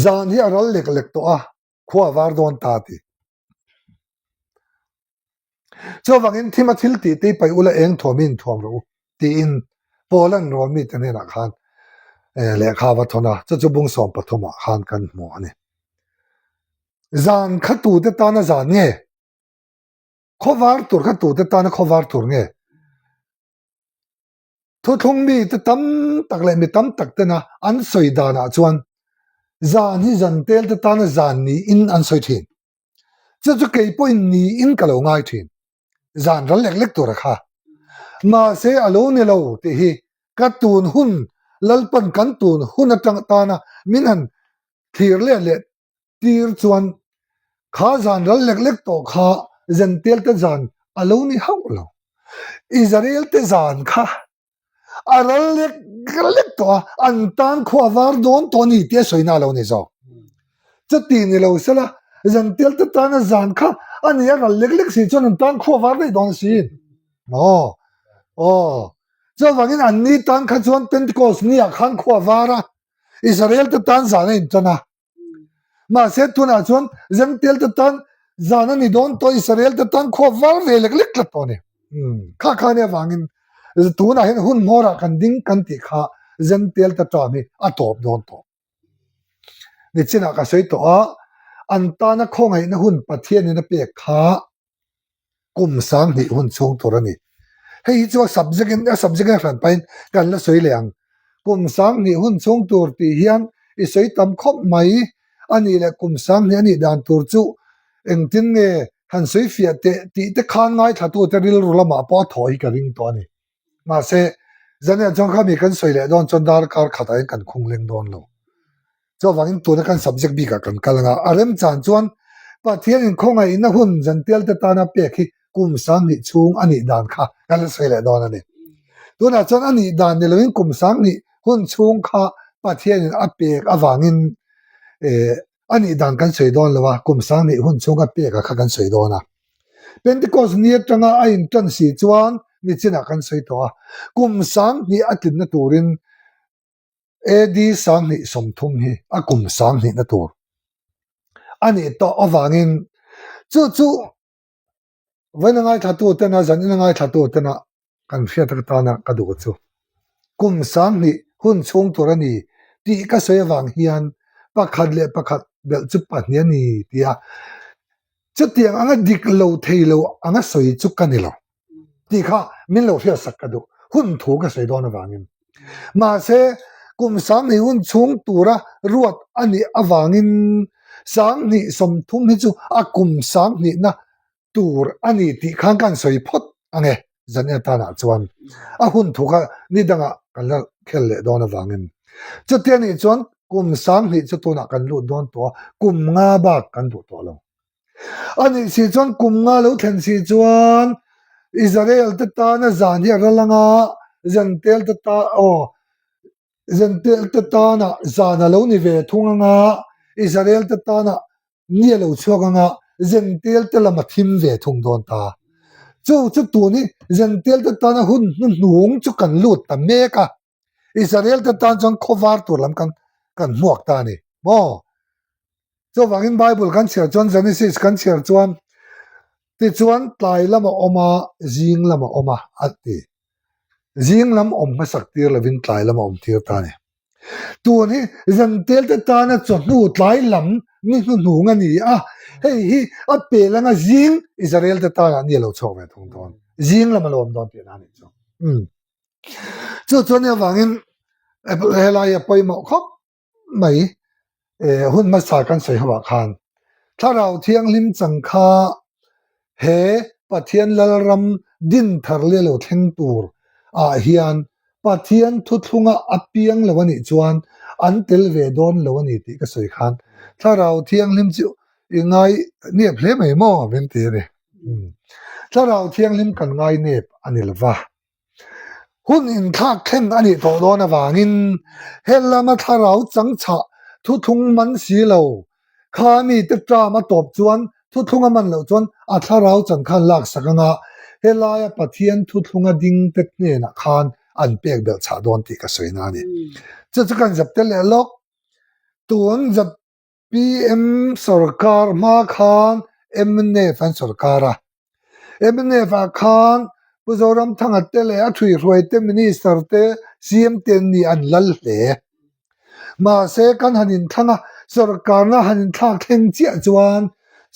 Zan hi a ral lek lek tawh a, khua a var dawn ta ti. Chuvangin thima thil tih te paih ula eng thuamin thuam rawh u tiin Paula'n Rom mite hnenah khan lehkha a va thawn a, chu chu bung 13 ah khan kan hmu a ni. Zan kha tute tana zan nge? Khawvar tur kha tute tana khawvar tur nge? Thuthlung mite tam tak leh mi tam tak tena an sawi danah chuan zan hi zan tel te tana zan niin an sawi thin. Chu chu kei pawhin niin ka lo ngai thin. Zan ral lek lek tur a kha. Mahse a lo ni lo tih hi ka tun hun Lalpan kan tun hun atang tana min han thlir let leh tir chuan kha zan ral lek lek tawh kha Zentail te zan a lo ni hauh lo. Israel te zan kha a ral lek lek tawh a, an tan khua var dawn tawh a ni tih a sawina a lo ni zawk. Chuti ni lo sela Zentail te tana zan kha a ni a ral lek lek si chuan an tan khua var daih dawn si. Aw, aw. Chuvangin an ni tan kha chuan Pentecost ni ah khan khua var a, Israel te tan zan a intan a. Mahse tunah chuan Zengtel te tan zan a ni dawn tawh Israel te tan khua var ve lek lek tlat tawh a ni. Kha kha nia vangin tunah hian hun hmawrah kan ding kan tih kha Zengtel te term hi a tawp dawn tawh. Nichinah ka sawi tawh a, an tana khawngaihna hun Pathianin a pek kha kum 2000 hun chhung tur a ni. Hei hi chu a subject in a subject in a hran pahin kan la sawi leh ang. Kum 2000 hun chhung tur tih hian i sawi tam khawp mai a nih leh kum 2000 a nih dan tur chu engtin nge han sawi fiah teh tih te khan ngaithlatute rilru lamah pawh a thawh hi ka ring tawh a ni. Mahse, zaniah chuan khami kan sawi leh dawn chuan darkar khatah hian kan khung leng dawn lo. Chuvangin tuna kan subject bikah kan kal anga, a remchan chuan Pathianin khawngaihna hun zantial te tana pek hi kum 20 chhung a nih dan kha kan la sawi leh dawn a ni. Tunah chuan a nih dan ni loin kum 20 hun chhung kha Pathianin a pek avangin eh a nih dan kan sawi dawn lo a, kum 20 hun chhung a pek a kha kan sawi dawn a. Pentecost ni atanga a intan si chuan nichinah kan sawi tawh a, kum 20 a tlinna turin AD 2030 hi a kum 20 na tur a nih tawh avangin chu chu vawiin a ngaithlatu tena zanin a ngaithlatu tena kan hriat atana ka duh chu kum 20 hun chhung tur a ni tih ka sawi avang hian pakhat leh pakhat belh chu pahnih a ni tia chutiang anga dik lo thei lo anga sawi chu ka ni lo. Tih kha min lo hriatsak ka duh hun thu ka sawi dawn avangin. Mahse, kum 20 hun chhung tura ruat a nih avangin 2030 hi chu a kum 20 na tur a ni tih khan kan sawi phawt ang e zan etanah chuan a hun thu kha ni dangah kan la khel leh dawn avangin. Chutia nih chuan kum 20 chu tunah kan lut dawn tawh a, kum nga bak kan duh tawh lo. A nih si chuan kum nga lo thlen si chuan Israel te tana zan hi a ral anga Zentel te ta aw Zentel te tana zan a lo ni ve thung anga Israel te tana ni a lo chhuak anga Zentel te lam a thim ve thung dawn ta. Chu chu tun hi Zentel te tana hun hnuhnung chu kan lut ta mek a. Israel te tan chuan khawvar tur lam kan kan hmuak ta a ni maw? Chuvangin Bible kan chhiar chuan Genesis kan chhiar chuan tichuan tlai lam a awm a, zing lam a awm a a ti. Zing lam awm hmasak tir lovin tlai lam a awm tir ta a ni. Tun hi Zantel te tana chawhnu tlai lam ni hnuhnung a ni a, hei hi a pel anga zing Israel te tanah ni a lo chhuak ve thung dawn. Zing lam a lo awm dawn tihna a nih chu. Umm. Chu chuan avangin helai a pawimawh khawp mai hun hmasa kan sawi ho ah khan Thlarau Thianghlim chang kha he Pathian Lalram din thar leh lo thleng tur ah hian Pathian thuthlunga a piang lo a nih chuan an tel ve dawn lo a ni tih ka sawi khan Thlarau Thianghlim chu i ngai nep hle mai maw min ti a ni. Thlarau Thianghlim kan ngai nep a ni lova. Hun inthlak thleng a nih tawh dawn avangin he lama thlarau changchah thuthlung man si lo kha mite term a tawp chuan thuthlung a man loh chuan a thlarau chan khan laksak anga helaia Pathian thuthlunga dingte hnenah khan an pek belh chhah dawn tih ka sawi na a ni. Chu chu kan zep tel leh lawk. Tun zep PM sorkar hma khan mnf an sorkar a, mnf ah khan Pu Zoramthanga te leh a thuihruai te Minister te CM te an ni an lal hle. Mahse kan han inthlang a, sorkarna han inthlak thleng chiah chuan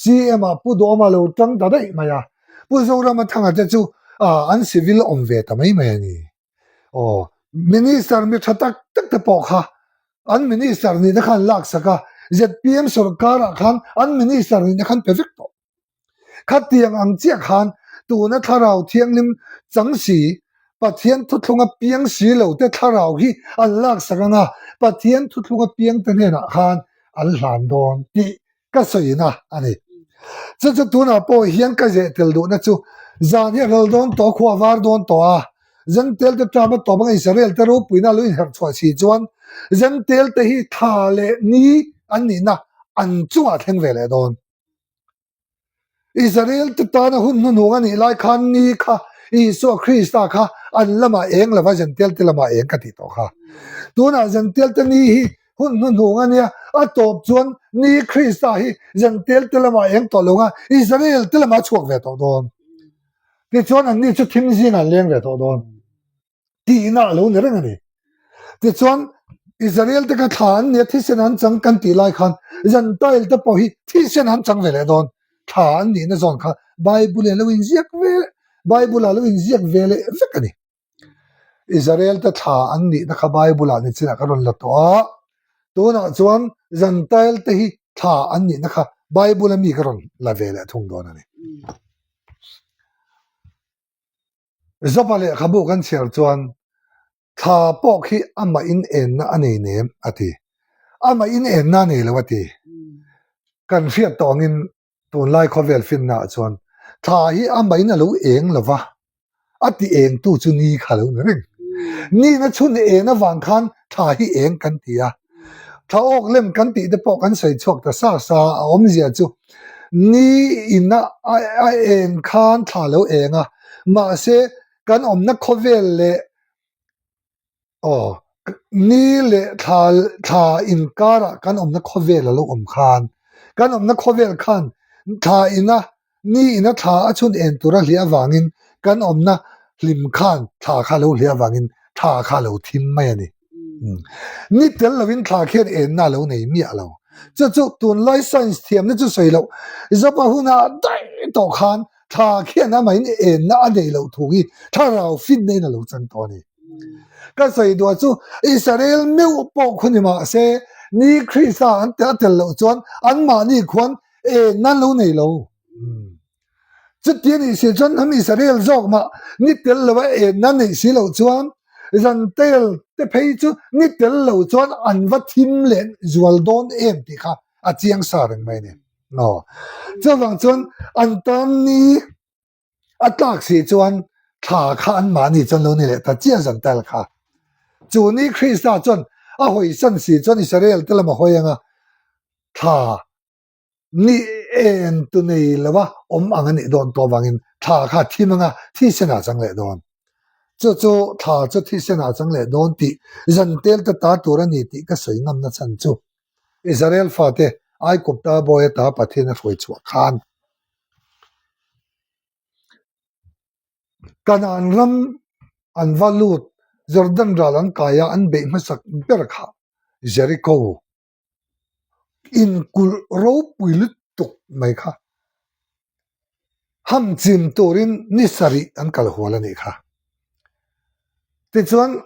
CM ah Pu Duhawma lo tang ta daih mai a, Pu Zoramthanga te chu an civil awm ve ta mai mai a ni. Aw, Minister mi tha tak tak te pawh kha an Minister nihna khan laksak a, zpm sorkarah khan an Minister nihna khan pe vek tawh. Khatiang ang chiah khan tuna thlarau thianghlim chang si, Pathian thuthlunga piang si lo te thlarau hi an laksak anga Pathian thuthlunga piang te hnenah khan an hlan dawn tih ka sawina a ni. Chu chu tunah pawh hian ka zeh tel duhna chu zan hi a ral dawn tawh, khua var dawn tawh a, Zentel te tama tawp anga Israel te ropuina lo inherh chhuah si chuan Zentel te hi thla leh ni an nihna an chungah thleng ve leh dawn. Israel te tana hun hnuhnung a nih lai khan ni kha Isua Krista kha an lamah eng lova Zentel te lamah eng ka tih tawh kha. Tunah Zentel te ni hi Hun hnuhnung a nia, a tawp chuan ni Krista hi Zentel te lamah eng tawh lo nga, Israel te lamah a chhuak ve tawh dawn. Tichuan an ni chu thim zingah an leng ve tawh dawn. Tihna a lo ni reng a ni. Tichuan Israel te kha thla an nia, thisen an chang kan tih lai khan Zentail te pawh hi thisen an chang ve leh dawn. Thla an nihna zawn kha Bible in a lo inziak ve leh, Bible ah a lo inziak ve leh vek a ni. Israel te thla an nihna kha Bible ah nichinah ka rawn la tawh a, tunah chuan Gentile te hi thla an nihna kha Bible a mi ka rawn la ve leh thung dawn a ni. Joba lehkhabu kan chhiar chuan thla pawh khi amah in enna a nei nem a ti. Amah in enna a nei lo a ti. Kan hriat tawh angin Tunlai khawvel finna ah chuan thla hi amahin a lo eng lo va, a ti eng tu chu ni kha lo ni reng. Nina chhun en avang khan thla hi eng kan ti a, thla awk lem kan tih te pawh kan sawi chhuak ta sa sa a, a awmzia chu ni in a a en khan thla lo eng a, mahse kan awmna khawvel leh Aw, ni leh thla thla inkarah kan awmna khawvel a lo awm khan, kan awmna khawvel khan thla ina ni ina thla a chhun en tur a hliah avangin kan awmna hlim khan thla kha a lo hliah avangin thla kha a lo thim mai a ni. Ni tel lovin thla khian enna a lo nei miah lo. Chu chu tunlai science thiamna chu sawi loh, Joba hunah daih tawh khan Thla khian amahin enna a neih loh thu hi thlarau finna in a lo chang tawh a ni. Ka sawi duah chu Israel meuh pawh khu ni mah se ni Krista an a tel loh chuan anmahni khuan enna an lo nei lo. Chuti a nih si chuan hnam Israel zawk mah ni tel lo a enna neih si loh chuan Zantel te phei chu ni tel lo chuan an va thim leh zual dawn em tih kha a chiang sa reng mai a ni. Aw. Chuvang chuan an tan ni a tlak si chuan thla kha an mahni chuan lo ni leh ta chiah zan tel kha. Chu ni Krista chuan a hawisan si chuan Israel te lam a hawi anga thla ni en tu nei lova awm ang a nih dawn tawh avangin thla kha thim anga thisen ah chang leh dawn. Chu chu thla chu thisen ah chang leh dawn tih zan tel te ta tur a ni tih ka sawi ngamna chhan chu. Israel fate Aigupta bawi ata Pathian a hruai chhuah khan Kanaan ram an va lut Jordan ral an kai a an beih hmasak ber kha Jericho inkulh ropui lutuk mai kha ham chim turin ni sarih an kal hual a nih kha. Tichuan,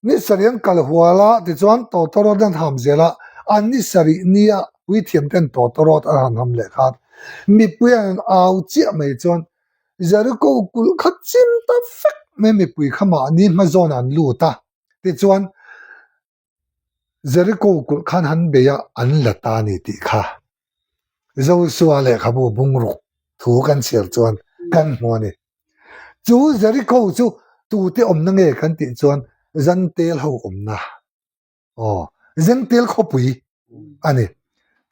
ni sarih an kal hual a, tichuan tawtawrawt an ham zel a, an ni sarih nia puithiam ten tawtawrawt an han ham leh khan mipui an han au chiah mai chuan Jericho kulh kha chim ta vek mai mipui kha mahni hmazawn an lut a, tichuan Jericho kulh khan han bei a, an la ta a ni tih kha Joshua lehkhabu bungruk thu kan chhiar chuan kan hmu a ni. Chu Jericho chu tute awmna nge kan tih chuan Zantel ho awmna, aw, Zentel khawpui a ni.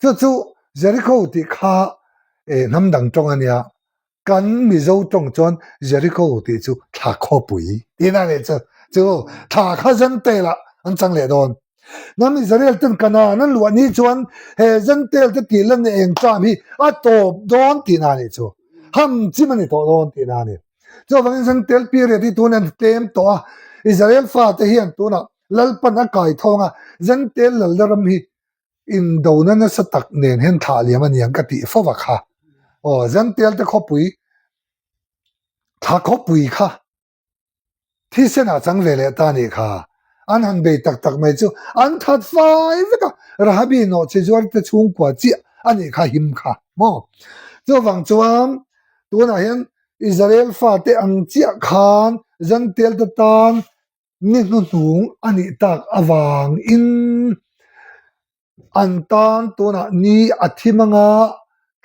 Chu chu Jericho tih kha hnam dang tawng a nia, Kan Mizo tawng chuan Jericho tih chu thla khawpui tihna a nih chu. Chu thla kha Zentel ah an chang leh dawn. Hnam Israel ten Kanaan an luah ni chuan he Zentel te tih lan eng ṭam hi a tawp dawn tihna a nih chu. Ham chim a ni tawh dawn tihna a ni. Chuvangin Zentel period hi tun an tlem tawh a, Israel fate hian tunah Lalpan a kai thawng a, Zentel lalna ram hi Indona nasa tak nen hian thlah liam a niang ka tih fo va kha. Aw, Zantial te khawpui, thla khawpui kha thisen ah chang ve leh ta nih kha. An han bei tak tak mai chu an that fai vek a, Rahabi nawhchi zuar te chhungkua chiah a nih kha him kha maw. Chuvang chuan tunah hian Israel fate ang chiah khan Zantial te tan Ni hnuhnung a nih tak avangin an tan tunah ni a thim anga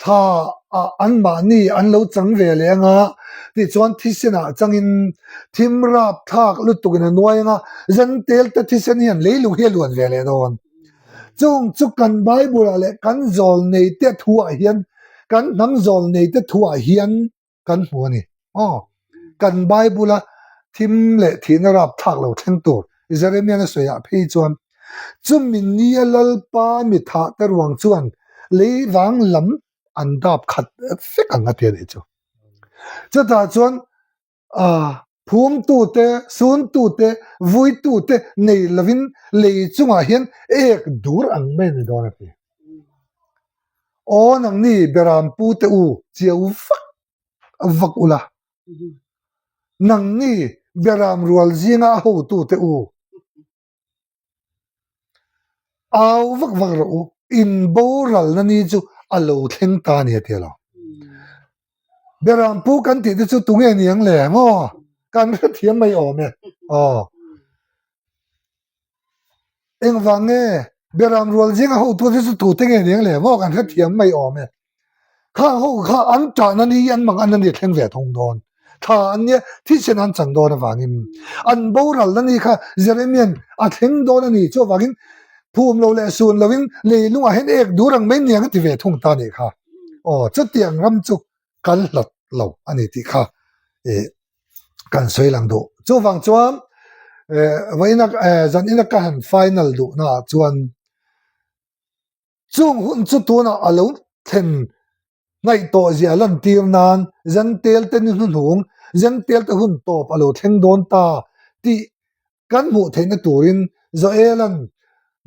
thla ah anmahni an lo chang ve leh anga tichuan thisen ah changin thim rap thlak lutukin a nuai anga Zentel te thisen hian leilung hi a luan ve leh dawn. Chung chu kan Bible ah leh kan zawlnei te thu ah hian kan hnam zawlnei te thu ah hian kan hmu a ni. Aw, kan Bible-a thim leh thihna rapthlak lo thleng tur Jeremiah-a sawiah phei chuan, Chumi nia Lalpa mi thah te ruang chuan lei vang lam an dap khat vek ang a ti a nih chu. Chutah chuan phumtute, suntute, vuitute nei lovin lei chungah hian ek dur ang mai a ni dawn a ti. Aw nangni Beram pute u chiau vak vak ula, nangni Beram rual zinga a hotute u au vak vak rawh u, in boralna ni chu a lo thleng ta a ni a ti a lo. Beram pu kan tih te chu tunge ni ang le maw? Kan hrethiam mai awm e. Aw. Engvang nge Beram rual zinga hotu te chu tute nge ni ang le maw kan hrethiam mai awm e. Khang ho kha an tahna ni an mang an a ni thleng ve thung dawn. Thla an nia thisen an chang dawn avangin an boralna ni kha Jeremian a thleng dawn a ni chu avangin phum lo leh sun lovin leilungah hian ek dur ang mai niang a ti ve thung ta nih kha. Aw chutiang ram chu kan hlat lo a ni tih kha eh kan sawi lang duh. Chuvang chuan eh vawiina eh zanina ka han final duhna ah chuan Chung hun chu tunah a lo thlen ngaih tawh zia lantir nan Zentel te ni hnuhnung, Zentel te hun tawp a lo thleng dawn ta tih kan hmuh theihna turin Joela'n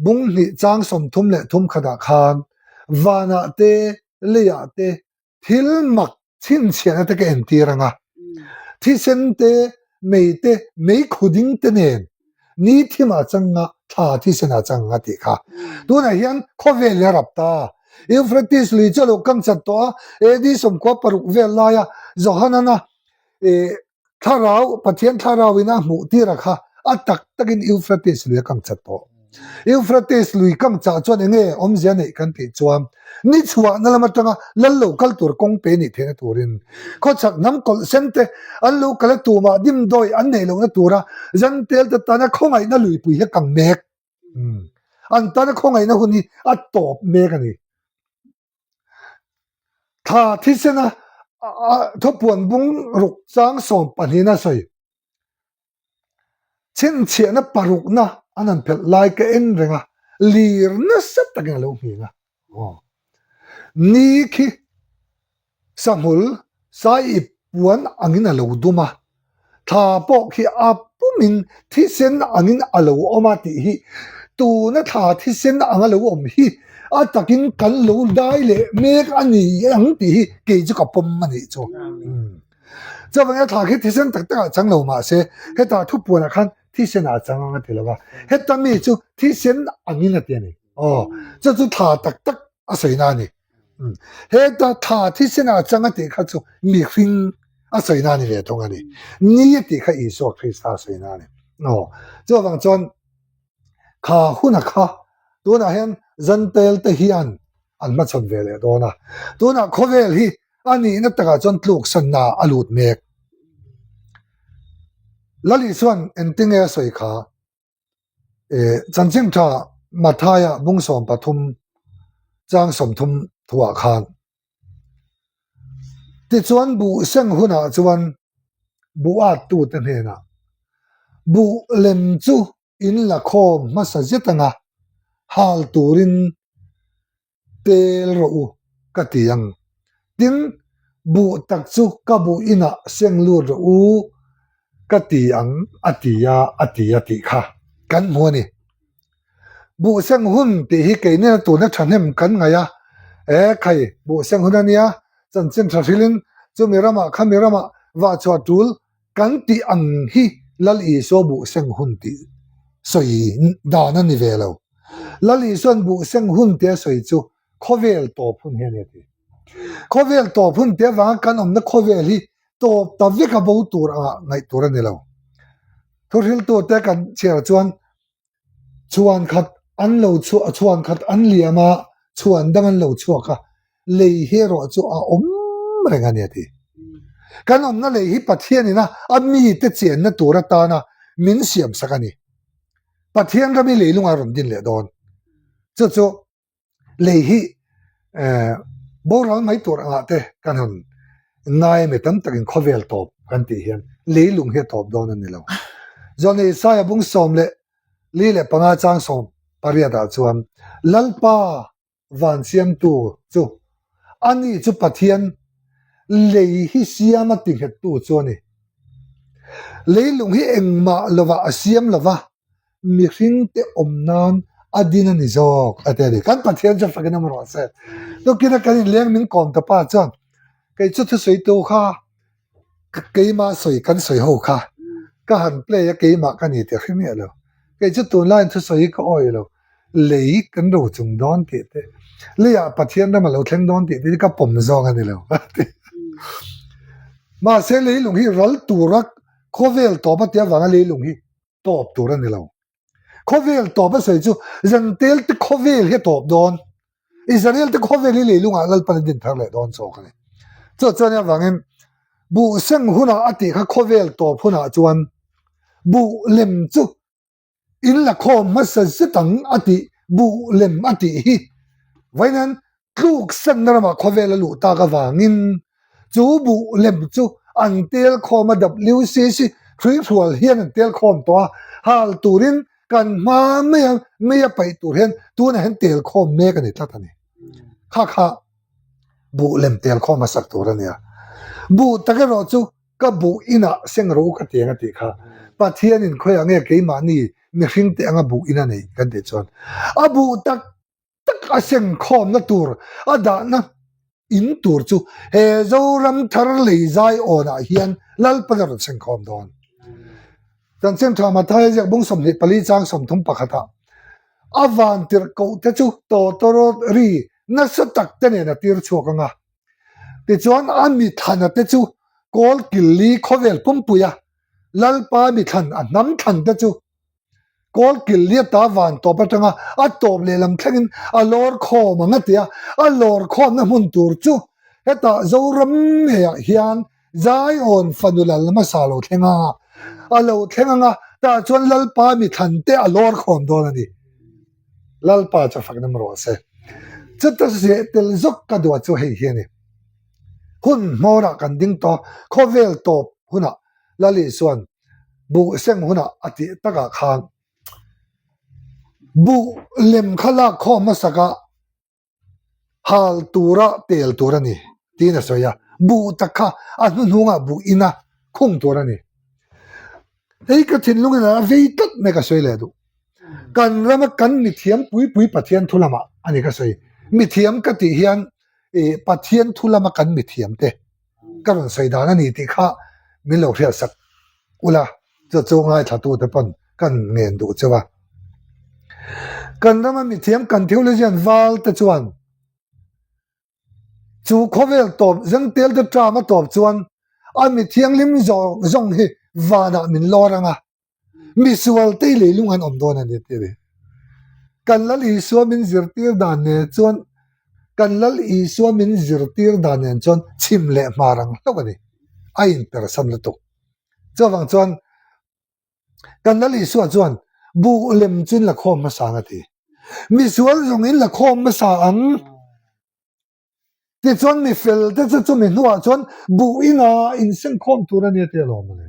bung hnih chang 33 leh thum khatah khan vanah te leiah te Thil mak chhinchhiahna te ka entir ang a, thisen te, mei te, mei khuding te nen ni thimah chang nga, thla thisenah chang nga tih kha. Tunah hian khawvel hi a rap ta. Euphrates lui chu a lo kam chat tawh a, AD 16 vel laia Johanana Thlarau, Pathian Thlarau in a hmuh tir a kha a tak takin Euphrates lui a kam chat tawh. Euphrates lui kam chah chuan enge awmzia neih kan tih chuan ni chhuahna lam atanga lal lo kal tur kawng pe nih theihna turin khawchhak hnam kawlh sen te an lo kal a tumah dimdawi an neih lohna tura Zantel te tana khawngaihna luipui hi a kang mek. An tana khawngaihna hun hi a tawp mek a ni. Thla thisena thupuan bung ruk chang sawm pahnihin a sawi. Chhinchhiahna parukna an han phelh lai ka en reng a, lir nasa takin a lo nghing a. Ni khi Sahmul sai ip puan angin a lo dum a, thla pawh khi a pumin thisen angin a lo awm a tih hi tuna thla thisen anga lo awm hi a takin kan lo dai leh mek a ni ang tih hi kei chu ka pawm a nih chu. Chuvangin a thla khi thisen tak takah chang lo mahse hetah thupuanah khan. Thisen ah a chang ang a ti lo va. Heta mi chu thisen angin a ti a ni. Aw, chu chu thla tak tak a sawina a ni. Heta thla thisen ah a chang a tih kha chu mihring a sawina a ni ve thung a ni. Ni a tih kha Isua Krista a sawina a ni. Aw, chuvang chuan kha huna kha tunah hian Zantel te hian an hmachhawn ve leh dawn a. Tunah khawvel hi a nihna takah chuan tluksanna a lut mek. Lali chuan engtinge a sawi kha? Eh, chanchin tha Mathaia bung 13 chang 30 thuah khan. Tichuan buh seng hunah chuan buh at tute hnenah buh lem chu in la khawm hmasa zet anga hal turin tel rawh u ka ti ang. Tin, buh tak chu ka buh inah seng lut rawh u ka ti ang a ti a a ti a tih kha kan hmu a ni. Buh seng hun tih hi kei nena tuna thahnem kan ngaih a, e khai buh seng hun a nia, chanchin tha hrilhin chumi ramah khami ramah vah chhuah tul kan tih ang hi Lal Isua buh seng hun tih sawi dan a ni ve lo. Lal Isua'n buh seng hun tia sawi chu khawvel tawp hun hi a ni a ti. Khawvel tawp hun tia avanga kan awmna khawvel hi tawp ta vek a bo tur angah ngaih tur a ni lo. Thuhriltute kan chhiar chuan Chhuan khat an lo chhuah chhuan khat an liam a, chhuan dang an lo chhuak a, lei hi erawh chu a awm reng a ni a ti. Kan awmna lei hi Pathianin a a mite chenna tur atana min siamsak a ni. Pathian ram hi leilungah a rawn din leh dawn. Chu chu lei hi boral mai tur angah te kan han ngai a mi tam takin khawvel tawp kan tih hian leilung hi a tawp dawn a ni lo. Zawhna Isaia bung 45 chang 18 ah chuan Lalpa van siamtu chu ani chu Pathian lei hi siam a ti nghettu chu a ni. Leilung hi engmah lovah a siam lova mihringte awm nan a din a ni zawk a ti a ni. Kan Pathian chu fakin awm rawh se. Tukina kan inleng min kawm ta pa chuan kei chu thusawitu kha keimah sawi kan sawi ho kha ka han play a keimah ka ni tih a hre miah lo. Kei chu tunlaiin thusawi hi ka awih lo. Lei kan ro chung dawn tih te leiah Pathian ram a lo thleng dawn tih te hi ka pawm zawng a ni lo a ti. Mahse leilung hi ral tura khawvel tawp a tia vanga leilung hi tawp tur a ni lo. Khawvel tawp a sawi chu Zantel te khawvel hi a tawp dawn. Israel te khawvel hi leilungah Lalpan a din thar leh dawn chawk a ni. Chu chuan avangin buh seng hunah a tih kha khawvel tawp hunah chuan buh lem chu in la khawm hmasa zet ang a tih buh lem a tih hi vawiin Tluk senna ramah khawvel a luh tak avangin chu buh lem chu an tel khawm a, WCC hruihrual hian an tel khawm tawh a, hal turin kan hma mai a, mei a paih tur hian tunah hian tel khawm mek a ni tlat a ni. Kha kha buh lem tel khawm a sak tur a nia. Buh tak erawh chu ka buh inah seng ro ka ti ang a tih kha. Pathianin khawiah nge keimahni mihring te anga buh in a neih kan tih chuan a buh tak tak a sengkhawmna tur a dahna in tur chu he Zoram thar lei zai awnah hian Lalpan a rawn sengkhawm dawn. Chanchin tha Mathaia ziak bung 24 chang 31 ah a van tirh koh te chu tawtawrawt ri nasa tak te nen a tir chhuak ang a. Tichuan a mithlana te chu kawl killi khawvel pumpui a Lalpa mithlan a hnam thlan te chu Kawl kil liata van tawp atanga a tawp lehlam thlengin a lawr khawm ang a ti a, a lawr khawmna hmun tur chu hetah Zoram ngeiah hian Zion fanu lal hmasa lo thleng a, a lo thleng ang a, tah chuan Lalpa mithlan te a lawr khawm dawn a ni. Lalpa chu fak nam rawh se. Chuta zeh tel zawk ka duh chu hei hi a ni. Hun hmawrah kan ding tawh, khawvel tawp hunah Lali chuan buh seng hunah a tih takah khan buh lem kha lak khawm hmasak a hal tura tel tur a ni tiin a sawi a, buh tak kha a hnuhnungah buh ina khung tur a ni. Hei ka thinlungin a vei tlat mai ka sawi leh duh. Kan rama kan mithiam pui pui Pathian thu lamah a ni ka sawi. Mithiam ka tih hian Pathian thu lama kan mithiam te ka rawn sawi dan a ni tih kha min lo hriatsak ula, chu chu ngaithla tu te pawn kan ngen duh cheu a. Kan rama mithiam kan theologian val te chuan chu khawvel tawp zengtel te term a tawp chuan a mithianghlim zawng zawng hi vanah min lawr ang a, misual te leilung an awm dawn a ni tih a ni. Kan Lal Isua min zirtir dan nen chuan kan Lal Isua min zirtir dan nen chuan chhim leh hmar ang hlauh a ni. A inpersan lutuk. Chuvang chuan kan Lal Isua chuan buh lem chu in la khawm hmasa ang a ti. Misual zawng in la khawm hmasa ang. Tichuan mi fel te chu chumi hnuah chuan buh ina insengkhawm tur a nia tih a lawm a ni.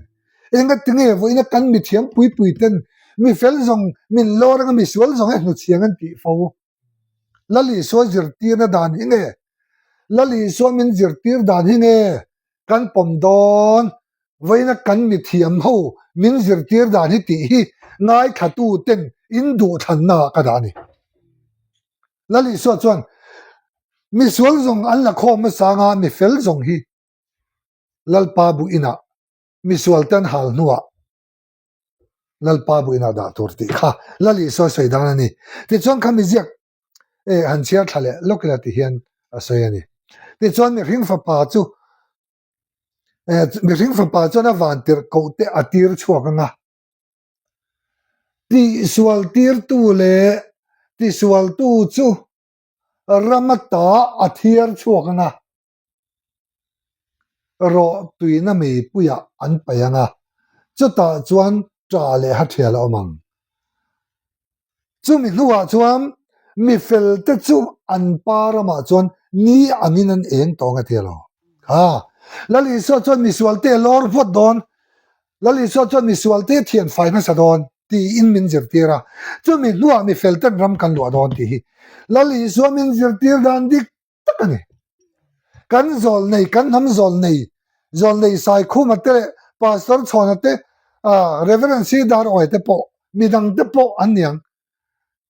Engatinge vawiina kan mithiam puipui ten mi fel zawng min lawr anga misual zawng e hnuchhiang an tih fo. Lal Isua zirtirna dan hi nge? Lal Isua min zirtir dan hi nge kan pawm dawn? Vawiina kan mithiam ho min zirtir dan hi tih hi ngaithlatu ten in duhthlanna ah ka dah a ni. Lal Isua chuan, Misual zawng an la khawm hmasa anga mi fel zawng hi Lalpa bu inah misual te an hal hnuah Lalpa bu inah dah tur tih kha Lal Isua sawi dan a ni. Tichuan kha miziak eh han chhiar thla leh lawk ila ti hian a sawi a ni. Tichuan mihring fapa chu eh mihring fapa chuan a vantirh koh te a tir chhuak anga Tihsual tirtu leh tisualtu chu ram ata a thiar chhuak ang a, rawh tuina meipuiah an paih ang a, chutah chuan ṭah leh hathial a awm ang. Chumi hnuah chuan mi felte chu an pa ramah chuan ni angin an eng tawh ang a ti a lo. Ha! Lal Isua chuan misualte a lawr phawt dawn, Lal Isua chuan misualte a thian fai hmasa dawn tiin min zirtir a, chumi hnuah mi felten ram kan luah dawn tih hi Lal Isua min zirtir dan dik tak a ni. Kan zawlnei, kan hnam zawlnei, zawlnei Saikhuma te leh Pastor Chhawna te, Reverend Sidar Awi te pawh, midang te pawh an ni ang.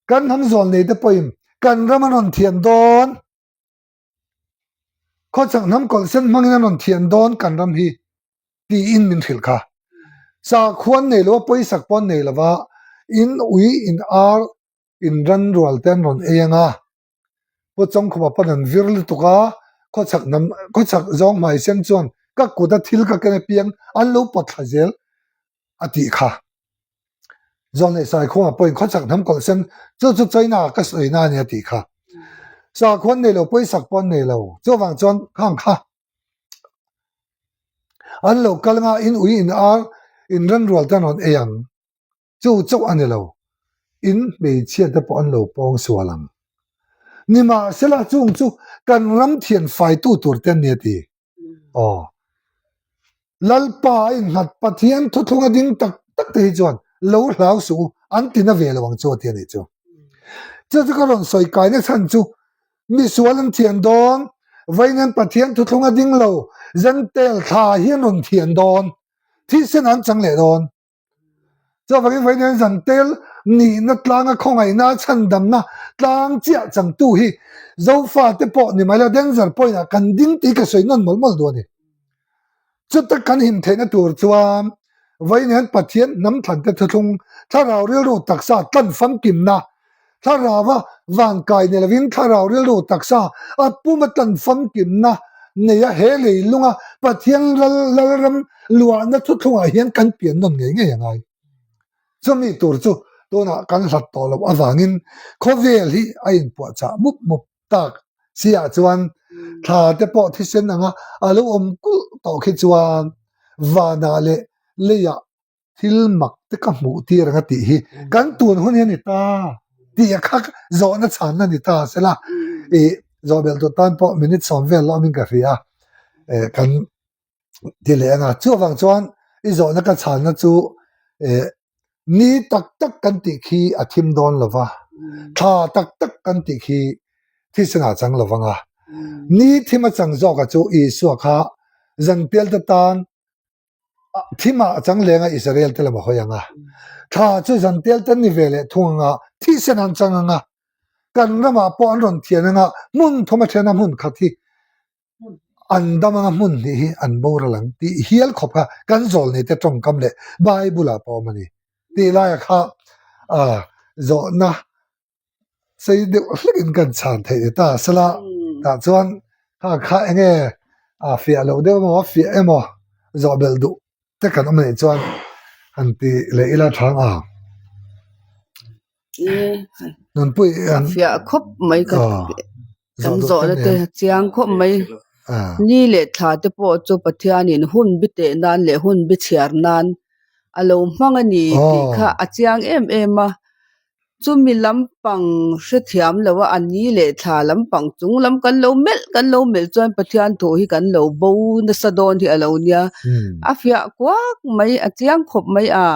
Kan hnam zawlnei te pawhin kan ram an rawn thian dawn, khawchhak hnam kawlhsen hmangin an rawn thian dawn kan ram hi tiin min hrilh kha. Sakhua an nei lo a, pawisak pawh an nei lo va, in ui, in ar, in ran rual te an rawn ei ang a. Pu Chawngkhuma pawn an vir lutuk a, khawchhak hnam khawchhak zawng hmai sen chuan ka kut a thil ka ken apiang an lo pawt thla zel a tih kha. Zawlneih Saikhuma pawhin khawchhak hnam kawlh sen chu chu China ka sawina a ni a tih kha. Sakhua an nei lo, pawisak pawh an nei lo, chuvang chuan khang kha an lo kal anga in ui in ar in ran rual te an rawn ei ang. Chu chauh a ni lo, in hmeichhia te pawh an lo pawng sual ang. Nimahsela chung chu kan ram thian faitu tur te an ni a ti. Aw. Lalpa a innghat Pathian thuthlung a ding tak tak te hi chuan lo hlau suh u, an ti na ve lo ang chu a ti a nih chu. Chu chu ka rawn sawi kaina chhan chu misual an thian dawn, vawiin Pathian thuthlung a ding lo, Zentel thla hi an rawn thian dawn, thisen an chang leh dawn. Chuvangin vawiin zan tel nihna tlanga khawngaihna chhandamna tlang chiah changtu hi Zofa te pawh ni mai lo danger point ah kan ding tih ka sawi nawn mawlh mawlh duh a ni. Chuta kan him theihna tur chuan vawiin hian Pathian hnam thlante thuthlung thlarau rilru taksa tlan famkimna Thlarau a van kai ni lovin thlarau rilru taksa a pum a tlan famkimna nei a he leilunga Pathian lal lalram luahna thuthlungah hian kan pian nawn ngei ngei a ngai. Chumi tur chu tunah kan hlat tawh loh avangin khawvel hi a inpuahchah mup mup tak si ah chuan thla te pawh thisen anga a lo awm kulh tawh khi chuan vanah leh leiah thil mak te ka hmuh tir ang a tih hi kan tun hun hi a ni ta tih a kha zawhna chhanna ni ta sela i zawh belh tur tan pawh minute sawm vel lawm in ka hria eh kan ti leh anga chuvang chuan i zawhna ka chhanna chu eh ni tak tak kan tih khi a thim dawn lova tha tak tak kan tih khi thisen ah chang lovanga ni thim a chang zawk a chu Isua kha zanpial te tan Thimah a chang leng a Israel te lam a hawi ang a, thla chu zan tel te an ni ve leh thung ang a, thisen an chang ang a, kan ramah pawh an rawn thian ang a, hmun thum a then a hmun khat hi an dam ang a, hmun hnih hi an boral ang tih hial khawp kha kan zawlnei te tawngkam leh Bible ah pawh a awm a ni. Tih laia kha zawhna sei deuh hlekin kan chhan theih ni ta sela tah chuan kha kha enge a fiah loh deuh emaw a fiah emaw zawh belh duh te kan awm anih chuan han ti leh ila tha ang. Nunpui an fiah khawp mai ka kan zawhna te chiang khawp mai ni leh thla te pawh chu Pathianin hun bi teh nan leh hun bi chhiar nan a lo hmang a ni tih kha a chiang em em a. Chumi lampang hrethiam lo a, a ni leh thla lampang chung lam kan lo melh kan lo melh chuan Pathian thu hi kan lo bo nasa dawn hi a lo nia. A fiah kuak mai, a chiang khawp mai a.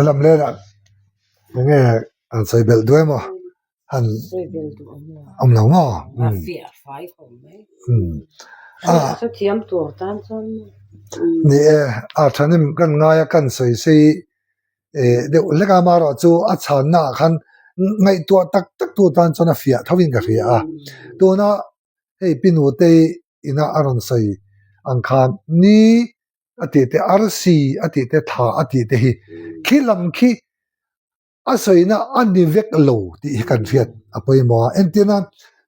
Lam lenah enge an sawi belh duai maw? Han awm lo maw? Ni e, a thahnem kan ngai a kan sawi sei deuh hlek a, amaherawh chu a chhanna ah khan ngaihtuah tak tak tu tan chuan a fiah tho in ka hria a. Tuna hei Pi Nutei ina a rawn sawi ang khan ni a tih te, arsi a tih te, thla a tih te hi khi lam khi A sawina a ni vek lo tih hi kan hriat a pawimawh a. Entirna,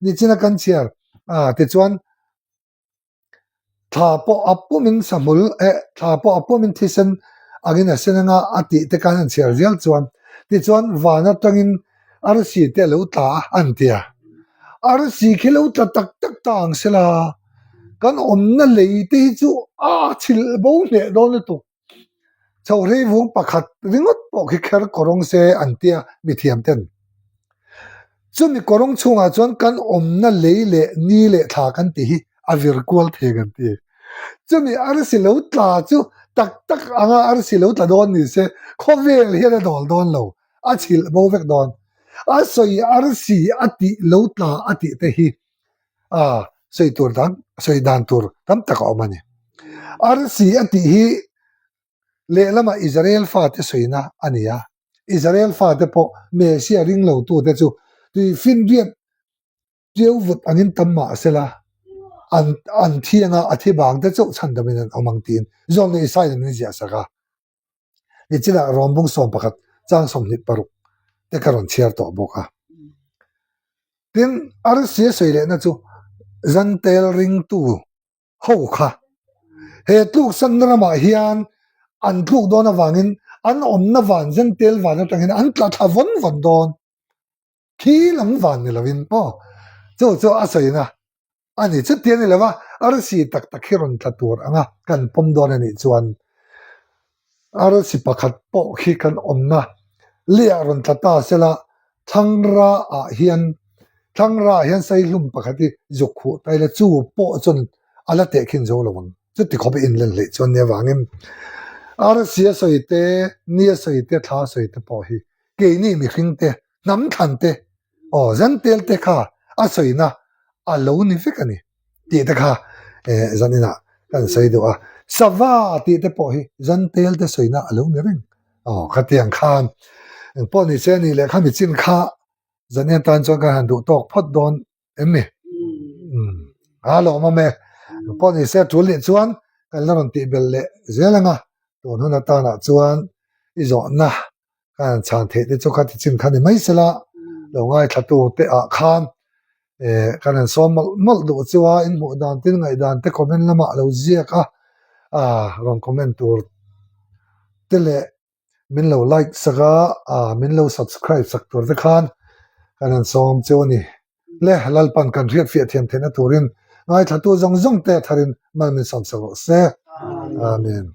nichina kan chhiar a tichuan thla pawh a pumin sahmul eh thla pawh a pumin thisen angin a sen anga a tih te khan an chhiar zel chuan tichuan van atangin arsi te a lo tla a an ti a. Arsi khi lo tla tak tak ta ang sela kan awmna lei te hi chu a chhilh bo hneh dawn lutuk. Chhohrei vung pakhat ringawt pawh khi kher kawrawng se an tia mithiam ten. Chumi kawrawng chhungah chuan kan awmna lei leh ni leh thla kan tih hi a vir kual thei kan ti. Chumi arsi lo tla chu tak tak anga arsi lo tla dawn ni se khawvel hian a dawl dawn lo, a chhilh bo vek dawn. A sawi arsi a tih lo tla a tih te hi a sawi tur dang sawi dan tur tam tak a awm a ni. Arsi a tih hi lehlamah Israel fate sawina a ni a, Israel fate pawh Messiah ring lotute chu tui finriat tiu vut angin tam mah sela an an thi anga a thi bang te chauh chhandamin an awm ang tiin Zawlnei Isaiah min ziah sak a. Nichinah Rawnbung 11 chang 26 te ka rawn chhiar tawh bawk a. Tin, arsi a sawi lehna chu Zantel ringtu ho kha he tluksanna ramah hian an tluk dawn avangin an awmna van Zantel van atangin an tla thla vawn vawn dawn. Khi lam van ni lovin aw chu chu a sawina a ni. Chuti a ni lova arsi tak tak hi rawn tla tur anga kan pawm dawn a nih chuan arsi pakhat pawh khi kan awmna leiah rawn tla ta sela thlangra ah hian thlangra ah hian saihlum pakhat hi zuk khuh ta ila chu pawh chuan a la tehkhin zo lo ang. Chuti khawp i inlen hleih chuan nia vangin arsi a sawi te, ni a sawi te, thla a sawi te pawh hi keini mihring te, hnam thlan te, aw zantel te kha a sawina a lo ni vek a ni tih te kha eh zaninah kan sawi duh a. Sava tih te pawh hi zantel te sawina a lo ni reng. Aw khatiang khan engpawh ni se a nih leh kha michin kha zanin atan chuan kan han duh tawk phawt dawn em ni? Umm a lawmawm e. Engpawh ni se tul nih chuan kan la rawn tih belh leh zel ang a, tun hun atanah chuan i zawhna ka han chhan theih te chu kha ti chin kha ni mai sela lo ngaithla tu te ah khan eh kan han sawm mawlh mawlh duh chu a in hmuh dan tin ngaih dan te comment lamah a lo ziak a ah rawn comment tur te leh min lo like sak a ah min lo subscribe sak tur te khan kan han sawm chu a ni le Lalpan kan hriat fiah thiam theihna turin ngaithla tu zawng zawng te a tharin mal min sawm sak rawh se Amen.